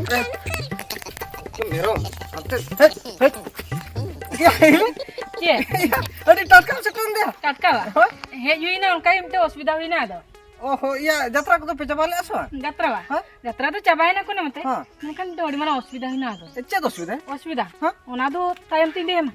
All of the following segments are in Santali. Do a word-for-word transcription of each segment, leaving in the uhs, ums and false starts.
ᱪᱮᱫ ᱢᱮᱨᱚᱢ? ᱦᱟᱱᱛᱮ, ᱦᱮᱡ, ᱦᱮᱡ᱾ ᱪᱮᱫ? ᱟᱹᱰᱤ ᱴᱟᱴᱠᱟᱢ ᱥᱮᱴᱮᱨ ᱮᱱ ᱫᱚᱭᱟ᱾ ᱴᱟᱴᱠᱟ ᱵᱟ? ᱦᱳᱭ᱾ ᱦᱮᱡ ᱦᱩᱭᱱᱟ, ᱚᱱᱠᱟ ᱜᱮ ᱢᱤᱫᱴᱮᱡ ᱚᱥᱩᱵᱤᱫᱷᱟ ᱦᱩᱭᱱᱟ ᱟᱫᱚ᱾ ᱚ ᱦᱚ, ᱤᱭᱟᱹ, ᱡᱟᱛᱨᱟ ᱠᱚᱫᱚ ᱯᱮ ᱪᱟᱵᱟ ᱞᱮᱜᱼᱟ ᱥᱮ ᱵᱟᱝ? ᱡᱟᱛᱨᱟ ᱵᱟ? ᱦᱮᱸ? ᱡᱟᱛᱨᱟ ᱫᱚ ᱪᱟᱵᱟᱭᱮᱱᱟ ᱠᱚᱱᱮ ᱢᱚᱛᱮ᱾ ᱦᱮᱸ᱾ ᱢᱮᱱᱠᱷᱟᱱ ᱢᱤᱫᱴᱮᱡ ᱟᱹᱰᱤ ᱢᱟᱨᱟᱝ ᱚᱥᱩᱵᱤᱫᱷᱟ ᱦᱩᱭᱱᱟ ᱟᱫᱚ᱾ ᱪᱮᱫ ᱚᱥᱩᱵᱤᱫᱷᱟ? ᱚᱥᱩᱵᱤᱫᱷᱟ? ᱦᱮᱸ? ᱚᱱᱟ ᱫᱚ ᱛᱟᱭᱚᱢ ᱛᱤᱧ ᱞᱟᱹᱭ ᱟᱢᱟ᱾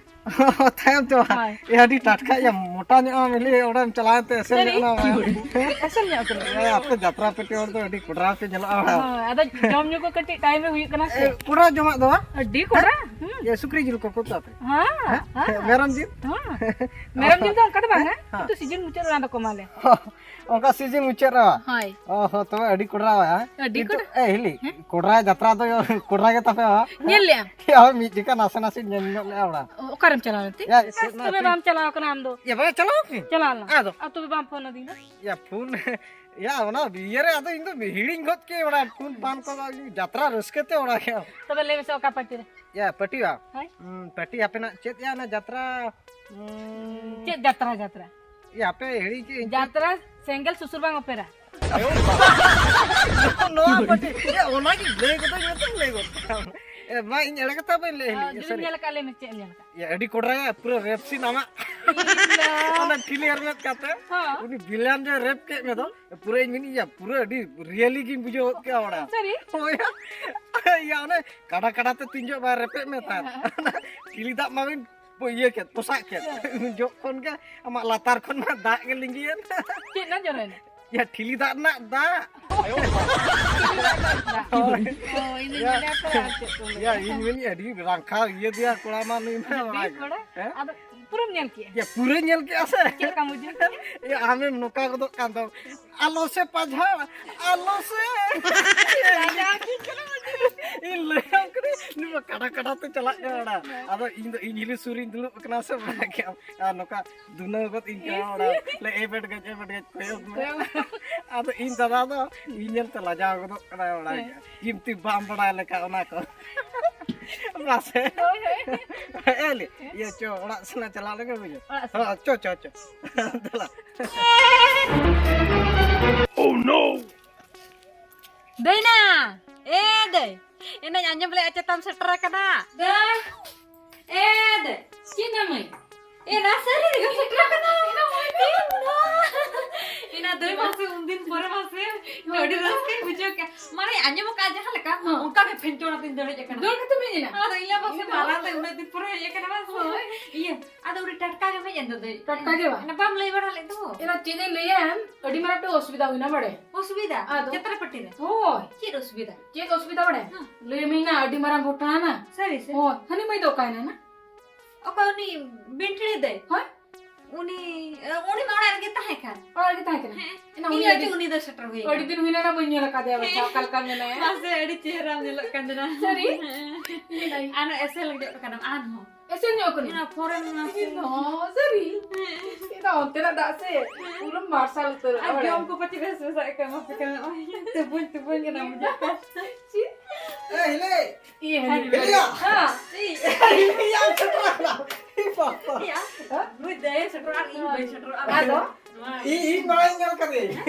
ᱛᱟᱭᱚᱢ ᱛᱮ ᱵᱟᱝ? ᱦᱳᱭ᱾ ᱮ, ᱟᱹᱰᱤ ᱴᱟᱴᱠᱟ, ᱭᱟ, ᱢᱚᱴᱟ ᱧᱚᱜ ᱟᱢ, ᱤᱞᱤ, ᱚᱸᱰᱮᱢ ᱪᱟᱞᱟᱣ ᱮᱱᱛᱮ ᱮᱥᱮᱞ ᱥᱟᱹᱨᱤ? ᱧᱚᱜ ᱮᱱᱟᱢ᱾ ᱮᱥᱮᱞ ᱧᱚᱜ ᱠᱟᱱᱟ᱾ ᱮ, ᱟᱯᱮ ᱡᱟᱛᱨᱟ ᱯᱟᱹᱴᱤ ᱦᱚᱲ ᱫᱚ ᱟᱹᱰᱤ ᱠᱚᱰᱨᱟ ᱯᱮ ᱧᱮᱞᱚᱜᱼᱟ᱾ ᱦᱳᱭ, ᱟᱫᱚ ᱡᱚᱢ ᱧᱩ ᱠᱚ ᱠᱟᱹᱴᱤᱡ ᱴᱟᱭᱤᱢ ᱨᱮ ᱦᱩᱭᱩᱜ ᱠᱟᱱᱟ ᱥᱮ᱾ ᱮ, ᱠᱚᱰᱨᱟ ᱡᱚᱢᱟᱜ ᱫᱚ ᱵᱟᱝ? ᱟᱹᱰᱤ ᱠᱚᱰᱨᱟ᱾ ᱦᱮᱸ? ᱦᱩᱸ᱾ ᱮ, ᱥᱩᱠᱨᱤ ᱡᱤᱞ ᱠᱚ ᱠᱚ ᱩᱛᱩ ᱟᱯᱮ? ᱦᱮᱸ, ᱦᱮᱸ? ᱦᱮᱸ᱾ ᱢᱮᱨᱚᱢ ᱡᱤᱞ? ᱦᱮᱸ᱾ ᱢᱮᱨᱚᱢ ᱡᱤᱞ ᱫᱚ ᱚᱱᱠᱟ ᱫᱚ ᱵᱟᱝᱟ, ᱦᱮᱸ᱾ ᱠᱤᱱᱛᱩ ᱥᱤᱡᱤᱱ ᱢᱩᱪᱟᱹᱫ ᱨᱮ ᱚᱱᱟ ᱫᱚᱠᱚ ᱮᱢᱟ ᱞᱮ᱾ ᱚᱱᱠᱟ ᱥᱤᱡᱤᱱ ᱢᱩᱪᱟᱹᱫ ᱨᱮ ᱵᱟᱝ? ᱦᱳᱭ᱾ ᱚ ᱦᱚ, ᱛᱚᱵᱮ ᱟᱹᱰᱤ ᱠᱚᱰᱨᱟ ᱵᱟᱭᱟ᱾ ᱟᱹᱰᱤ ᱠᱤᱱᱛᱩ, ᱠᱚᱰᱨᱟ᱾ ᱮ, ᱦᱤᱞᱤ, ᱦᱮᱸ? ᱠᱚᱰᱨᱟ ᱡᱟᱛᱨᱟ ᱫᱚ ᱠᱚᱰᱨᱟ ᱜᱮ ᱛᱟᱯᱮ ᱵᱟᱝ? ᱧᱮᱞ ᱞᱮᱜᱼᱟᱢ? ᱦᱳᱭ, ᱢᱤᱫ ᱡᱚᱠᱷᱟ ᱱᱟᱥᱮ ᱱᱟᱥᱮ ᱧᱮᱞ ᱧᱚᱜ ᱞᱮᱜᱼᱟ ᱚᱲᱟᱜ᱾ ᱚ, ᱚᱠᱟᱨᱮᱢ ᱪᱟᱞᱟᱣ ᱞᱮᱱ ᱛᱮ? ᱭᱟ, ᱪᱮᱫ ᱢᱟ ᱛᱚᱵᱮ ᱯᱮ- ᱵᱟᱢ ᱪᱟᱞᱟᱣ ᱠᱟᱱᱟ ᱟᱢ ᱫᱚ? ᱭᱟ, ᱵᱟᱭ ᱪᱟᱞᱟᱣ ᱠᱤᱱ? ᱪᱟᱞᱟᱣ ᱞᱮᱱᱟ᱾ ᱟᱫᱚ? ᱟᱨ ᱛᱚᱵᱮ ᱵᱟᱢ ᱯᱷᱳᱱ ᱟᱹᱫᱤᱧ ᱫᱚ? ᱭᱟ, ᱯᱷᱳᱱ, ᱭᱟ, ᱚᱱᱟ ᱤᱭᱟᱹ ᱨᱮ ᱟᱫᱚ ᱤᱧ ᱫᱚ ᱦᱤᱲᱤᱧ ᱜᱚᱫ ᱠᱮᱫ ᱚᱱᱟ ᱯᱷᱳᱱ ᱯᱷᱟᱱ ᱠᱚᱫᱚ, ᱤᱧ ᱡᱟᱛᱨᱟ ᱨᱟᱹᱥᱠᱟᱹ ᱛᱮ ᱚᱲᱟᱜ ᱜᱮ᱾ ᱛᱚᱵᱮ ᱞᱟᱹᱭ ᱢᱮᱥᱮ ᱚᱠᱟ ᱯᱟᱹᱴᱤ ᱨᱮ? ᱭᱟ, ᱯᱟᱹᱴᱤ ᱵᱟ? ᱦᱳᱭ᱾ ᱦᱩᱸ, ᱯᱟᱹᱴᱤ ᱦᱟᱯᱮᱱᱟᱜ ᱪᱮᱫ ᱭᱟ ᱚᱱᱟ ᱡᱟᱛᱨᱟ, ᱦᱩᱸ, ᱪᱮᱫ ᱡᱟᱛᱨᱟ, ᱡᱟᱛᱨᱟ? ᱭᱟ, ᱦᱟᱯᱮ ᱦᱤᱲᱤᱧ ᱠᱮᱫ ᱤᱧ᱾ ᱡᱟᱛᱨᱟ ᱥᱮᱸᱜᱮᱞ ᱥᱩᱥᱩᱨ ᱵᱟᱝ ᱚᱯᱮᱨᱟ᱾ ᱱᱚᱣᱟ ᱯᱟᱹᱴᱤ, ᱭᱟ, ᱚᱱᱟ ᱜᱮ ᱞᱟᱹᱭ ᱠᱟᱛᱮ ᱡᱚᱛᱚᱧ ᱞᱟᱹᱭ ᱜᱚᱫ ᱠᱟᱜᱼᱟ᱾ ᱮ, ᱢᱟ, ᱤᱧ ᱮᱲᱮ ᱠᱟᱛᱷᱟ ᱵᱟᱹᱧ ᱞᱟᱹᱭ ᱦᱤᱲᱤᱧ, ᱡᱩᱫᱤᱢ ᱥᱟᱹᱨᱤ᱾ ᱧᱮᱞ ᱟᱠᱟᱫ, ᱞᱟᱹᱭ ᱢᱮ ᱪᱮᱫ ᱮᱢ ᱧᱮᱞ ᱟᱠᱟᱫ? ᱭᱟ, ᱟᱹᱰᱤ ᱠᱚᱰᱨᱟᱭᱟ, ᱯᱩᱨᱟᱹ ᱨᱮᱯ ᱥᱤᱱ ᱟᱢᱟᱜ᱾ ᱤᱧ ᱫᱚ᱾ ᱚᱱᱟ ᱴᱷᱤᱞᱤ ᱦᱮᱨᱢᱮᱫ ᱠᱟᱛᱮ, ᱦᱚᱸ᱾ ᱩᱱᱤ ᱵᱷᱤᱞᱮᱱ ᱡᱮ ᱨᱮᱯ ᱠᱮᱫ ᱢᱮ ᱫᱚ, ᱯᱩᱨᱟᱹ ᱤᱧ ᱢᱮᱱᱮᱫ, ᱭᱟ, ᱯᱩᱨᱟᱹ ᱟᱹᱰᱤ ᱨᱤᱭᱮᱞᱤ ᱜᱤᱧ ᱵᱩᱡᱷᱟᱹᱣ ᱜᱚᱫ ᱠᱮᱫᱟ ᱚᱲᱟᱜ᱾ ᱥᱟᱹᱨᱤ? ᱦᱳᱭ᱾ ᱭᱟ, ᱚᱱᱮ ᱠᱟᱰᱟ ᱠᱟᱰᱟ ᱛᱮ ᱛᱤᱱ ᱡᱚᱦᱚᱜ ᱵᱟᱭ ᱨᱮᱯᱮᱫ ᱢᱮ ᱛᱟᱦᱮᱸᱫ᱾ ᱦᱮᱸ᱾ ᱚᱱᱟ ᱴᱷᱤᱞᱤ ᱫᱟᱜ ᱢᱟᱵᱤᱱ ᱯᱚ-, ᱤᱭᱟᱹ ᱠᱮᱫ, ᱯᱚᱥᱟᱜ ᱠᱮᱫ᱾ ᱦᱮᱸ᱾ ᱩᱱ ᱡᱚᱦᱚᱜ ᱠᱷᱚᱱ ᱜᱮ ᱟᱢᱟᱜ ᱞᱟᱛᱟᱨ ᱠᱷᱚᱱ ᱢᱟ ᱫᱟᱜ ᱜᱮ ᱞᱤᱸᱜᱤᱭᱮᱱ᱾ ᱪᱮᱫ ᱨᱮᱱᱟᱜ ᱡᱚᱨᱚᱭᱮᱱᱟ? ᱭᱟ, ᱴᱷᱤᱞᱤ ᱫᱟᱜ ᱨᱮᱱᱟᱜ ᱫᱟᱜ᱾ ᱦᱳᱭ᱾ ᱚ, ᱤᱧ ᱫᱚᱧ ᱭᱟ᱾ ᱢᱮᱱᱮᱫ ᱛᱚ ᱟᱨ ᱪᱮᱫ ᱠᱚ ᱞᱟᱹᱭᱟ᱾ ᱭᱟ, ᱤᱧ ᱢᱮᱱᱮᱫ ᱟᱹᱰᱤ ᱨᱟᱸᱠᱷᱟ ᱤᱭᱟᱹ ᱫᱮᱭᱟ ᱠᱚᱲᱟ ᱢᱟ ᱱᱩᱭ ᱢᱟ ᱟᱹᱰᱤ ᱵᱟᱲᱟᱭ ᱜᱮ᱾ ᱠᱚᱲᱟ᱾ ᱦᱮᱸ? ᱟᱫᱚ ᱯᱩᱨᱟᱹᱢ ᱧᱮᱞ ᱠᱮᱜᱼᱟ? ᱭᱟ, ᱯᱩᱨᱟᱹ ᱧᱮᱞ ᱠᱮᱜᱼᱟ ᱥᱮ? ᱪᱮᱫ ᱞᱮᱠᱟᱢ ᱵᱩᱡᱷᱟᱹᱣ ᱠᱮᱜᱼᱟ? ᱭᱟ, ᱟᱢᱮᱢ ᱱᱚᱝᱠᱟ ᱜᱚᱫᱚᱜ ᱠᱟᱱ ᱫᱚ᱾ ᱟᱞᱚ ᱥᱮ ᱯᱟᱡᱷᱟᱲ, ᱟᱞᱚ ᱥᱮ᱾ ᱞᱟᱡᱟᱣ ᱜᱮ ᱠᱟᱱᱟ ᱵᱩᱡᱷᱟᱹᱣ᱾ ᱤᱧ ᱞᱟᱹᱭᱟᱢ ᱠᱟᱹᱱᱟᱹᱧ, ᱱᱩᱭ ᱢᱟ ᱠᱟᱰᱟ ᱠᱟᱰᱟ ᱛᱮ ᱪᱟᱞᱟᱜ ᱠᱟᱱᱟ ᱚᱲᱟᱜ᱾ ᱦᱮᱸ᱾ ᱟᱫᱚ ᱤᱧ ᱫᱚ ᱤᱧ ᱦᱤᱞᱤ ᱥᱩᱨ ᱨᱤᱧ ᱫᱩᱲᱩᱵ ᱟᱠᱟᱱᱟ ᱥᱮ, ᱵᱟᱲᱟᱭ ᱠᱮᱜᱼᱟᱢ᱾ ᱟᱨ ᱱᱚᱝᱠᱟ ᱫᱩᱱᱟᱹᱣ ᱜᱚᱫ ᱤᱧ ᱠᱟᱱᱟ ᱤᱥ᱾ ᱚᱲᱟᱜ᱾ ᱞᱮ ᱮᱵᱮᱴ ᱜᱮᱡ, ᱮᱵᱮᱴ ᱜᱮᱡ ᱠᱚᱭᱚᱜ ᱢᱮ᱾ ᱠᱚᱭᱚᱜ ᱢᱮ᱾ ᱟᱫᱚ ᱤᱧ ᱫᱟᱫᱟ ᱫᱚ ᱤᱧ ᱧᱮᱞᱛᱮ ᱞᱟᱡᱟᱣ ᱜᱚᱫᱚᱜ ᱠᱟᱱᱟᱭ ᱚᱲᱟᱜ᱾ ᱦᱮᱸ᱾ ᱜᱮ᱾ ᱪᱤᱢᱛᱤ ᱵᱟᱢ ᱵᱟᱲᱟᱭ ᱞᱮᱠᱟ ᱚᱱᱟ ᱠᱚ᱾ ᱢᱟᱥᱮ᱾ ᱦᱳᱭ, ᱦᱳᱭ᱾ ᱮ ᱞᱮ, ᱤᱭᱟᱹ ᱪᱚ, ᱚᱲᱟᱜ ᱥᱮᱱᱟᱜ ᱪᱟᱞᱟᱜ ᱞᱮᱜᱮ ᱵᱩᱡᱷᱟᱹᱣ᱾ ᱚᱲᱟᱜ ᱥᱮᱱ᱾ ᱦᱚᱸ, ᱪᱚ, ᱪᱚ, ᱪᱚ᱾ ᱫᱮᱞᱟ᱾ ᱫᱟᱹᱭᱱᱟ! ᱮ ᱫᱟᱹᱭ! ᱮᱱᱟᱧ ᱟᱸᱡᱚᱢ ᱞᱮᱜᱼᱟ ᱪᱮᱛᱟᱢ ᱥᱮᱴᱮᱨ ᱟᱠᱟᱱᱟ᱾ ᱫᱟᱹᱭ, ᱮ ᱫᱟᱹᱭ, ᱪᱮᱫ ᱫᱟᱹᱭ ᱢᱟᱹᱭ? ᱮ, ᱱᱟ ᱥᱟᱹᱨᱤ ᱨᱮᱜᱮ ᱥᱮᱴᱮᱨ ᱟᱠᱟᱱᱟ᱾ ᱮᱱᱟ ᱢᱟᱹᱭ ᱫᱤᱱ ᱫᱚ᱾ ᱮᱱᱟ ᱫᱟᱹᱭ ᱢᱟᱥᱮ, ᱩᱱᱫᱤᱱ ᱯᱚᱨᱮ ᱢᱟᱥᱮ, ᱟᱹᱰᱤ ᱨᱟᱹᱥᱠᱟᱹᱧ ᱵᱩᱡᱷᱟᱹᱣ ᱠᱮᱜᱼᱟ᱾ ᱢᱟᱱᱮ ᱟᱸᱡᱚᱢ ᱟᱠᱟᱫᱼᱟ ᱡᱟᱦᱟᱸ ᱞᱮᱠᱟ, ᱦᱚᱸ᱾ ᱚᱱᱠᱟ ᱜᱮ ᱯᱷᱮᱱᱴᱚᱲ ᱟᱛᱮᱧ ᱫᱟᱹᱲ ᱦᱮᱡ ᱟᱠᱟᱱᱟ᱾ ᱫᱟᱹᱲ ᱠᱟᱛᱮ ᱢᱮ ᱮᱱᱟ? ᱟᱫᱚ ᱤᱧ ᱞᱟᱹᱭᱟ ᱢᱟᱥᱮ, ᱤᱧ ᱫᱚ ᱢᱟᱨᱟᱝ ᱛᱮ ᱩᱱᱟᱹᱜ ᱫᱤᱱ ᱯᱚᱨᱮ ᱦᱮᱡ ᱟᱠᱟᱱᱟ ᱵᱟᱝ ᱥᱮ? ᱦᱳᱭ᱾ ᱤᱭᱟᱹ, ᱟᱫᱚ ᱩᱱᱤ ᱴᱟᱴᱠᱟ ᱜᱮᱢ ᱦᱮᱡ ᱮᱱ ᱫᱚ ᱫᱟᱹᱭ᱾ ᱴᱟᱴᱠᱟ ᱜᱮ ᱵᱟ? ᱮᱱᱟ ᱵᱟᱢ ᱞᱟᱹᱭ ᱵᱟᱲᱟ ᱞᱮᱫ ᱫᱚ᱾ ᱮᱱᱟ ᱪᱮᱫ ᱤᱧ ᱞᱟᱹᱭᱟ, ᱟᱹᱰᱤ ᱢᱟᱨᱟᱝ ᱢᱤᱫᱴᱮᱱ ᱚᱥᱩᱵᱤᱫᱷᱟ ᱦᱩᱭᱱᱟ ᱵᱟᱲᱮ᱾ ᱚᱥᱩᱵᱤᱫᱷᱟ? ᱟᱫᱚ? ᱡᱟᱛᱨᱟ ᱯᱟᱹᱴᱤ ᱨᱮ? ᱦᱳᱭ᱾ ᱪᱮᱫ ᱚᱥᱩᱵᱤᱫᱷᱟ? ᱪᱮᱫ ᱚᱥᱩᱵᱤᱫᱷᱟ ᱵᱟᱲᱟᱭ? ᱦᱮᱸ᱾ ᱞᱟᱹᱭ ᱢᱮ ᱱᱟ, ᱟᱹᱰᱤ ᱢᱟᱨᱟᱝ ᱜᱷᱚᱴᱚᱱᱟ ᱱᱟ᱾ ᱥᱟᱹᱨᱤ ᱥᱮ? ᱦᱳᱭ, ᱦᱟᱹᱱᱤ ᱢᱟᱹᱭ ᱫᱚ ᱚᱠᱟᱭ ᱱᱟ ᱱᱟ? ᱚᱠᱟ ᱩᱱᱤ ᱵᱤᱱᱴᱷᱤᱲᱤ ᱫᱟᱹᱭ? ᱦᱳᱭ᱾ ᱩᱱᱤ, ᱮ, ᱩᱱᱤ ᱢᱟ ᱚᱲᱟᱜ ᱨᱮᱜᱮ ᱛᱟᱦᱮᱸ ᱠᱟᱱ᱾ ᱚᱲᱟᱜ ᱨᱮᱜᱮ ᱛᱟᱦᱮᱸ ᱠᱟᱱᱟ? ᱦᱮᱸ᱾ ᱮᱱᱟ ᱩᱱᱤ ᱩᱱᱤ ᱟᱹᱰᱤ ᱟᱹᱰᱤ, ᱩᱱᱤ ᱫᱚ ᱥᱮᱴᱮᱨ ᱦᱩᱭ ᱟᱹᱰᱤ ᱠᱟᱱᱟ᱾ ᱫᱤᱱ ᱦᱩᱭᱱᱟ ᱱᱟ ᱵᱟᱹᱧ ᱧᱮᱞ ᱟᱠᱟᱫᱮᱭᱟ, ᱵᱟᱪᱷᱟ, ᱦᱮᱸ᱾ ᱚᱠᱟ ᱞᱮᱠᱟ ᱢᱮᱱᱟᱭᱟ? ᱢᱟᱥᱮ, ᱟᱹᱰᱤ ᱪᱮᱦᱨᱟᱢ ᱧᱮᱞᱚᱜ ᱠᱟᱱ ᱛᱟᱦᱮᱱᱟ᱾ ᱥᱟᱹᱨᱤ? ᱦᱮᱸ᱾ ᱤᱧ ᱟᱨ ᱮᱥᱮᱞ ᱧᱚᱜ ᱠᱟᱱᱟᱢ ᱟᱨᱦᱚᱸ᱾ ᱮᱥᱮᱞ ᱧᱚᱜ ᱠᱟᱹᱱᱟᱹᱧ? ᱚᱱᱟ ᱯᱷᱚᱨᱮᱱ ᱢᱟᱥᱮ᱾ ᱤᱧ ᱦᱚᱸ, ᱥᱟᱹᱨᱤ? ᱦᱮᱸ᱾ ᱤᱧ ᱫᱚ ᱚᱱᱛᱮᱱᱟᱜ ᱫᱟᱜ ᱥᱮ, ᱦᱮᱸ᱾ ᱯᱩᱨᱟᱹ ᱢᱟᱨᱥᱟᱞ ᱩᱛᱟᱹᱨᱚᱜᱼᱟ, ᱟᱨ ᱵᱟᱲᱟᱭ? ᱡᱚᱢ ᱠᱚ ᱯᱟᱪᱮ ᱵᱮᱥ ᱵᱮᱥᱟᱜ ᱠᱚ ᱮᱢᱟ ᱯᱮ ᱠᱟᱱᱟ᱾ ᱱᱚᱜᱼᱚᱭ ᱛᱩᱯᱩᱧ, ᱛᱩᱯᱩᱧ ᱠᱟᱱᱟ ᱵᱩᱡᱷᱟᱹᱜ ᱠᱟᱱᱟ᱾ ᱪᱮᱫ? ᱮ, ᱦᱤᱞᱤ! ᱤᱭᱟᱹ, ᱦᱮᱸ᱾ ᱦᱤᱞᱤ! ᱦᱤᱞᱤᱭᱟ! ᱦᱮᱸ᱾ ᱦᱤᱞᱤᱭᱟ, ᱥᱮᱴᱮᱨ ᱟᱠᱟᱱᱟ᱾ ᱮ, ᱵᱟᱵᱟ᱾ ᱤᱭᱟ, ᱦᱮᱸ? ᱱᱩᱭ ᱫᱟᱹᱭᱮ ᱥᱮᱴᱮᱨᱚᱜᱼᱟ ᱟᱨ ᱤᱧ ᱵᱟᱹᱧ ᱥᱮᱴᱮᱨᱚᱜᱼᱟ᱾ ᱟᱫᱚ? ᱤᱧ, ᱤᱧ ᱢᱟᱲᱟᱝ ᱧᱮᱞ ᱠᱟᱫᱮ᱾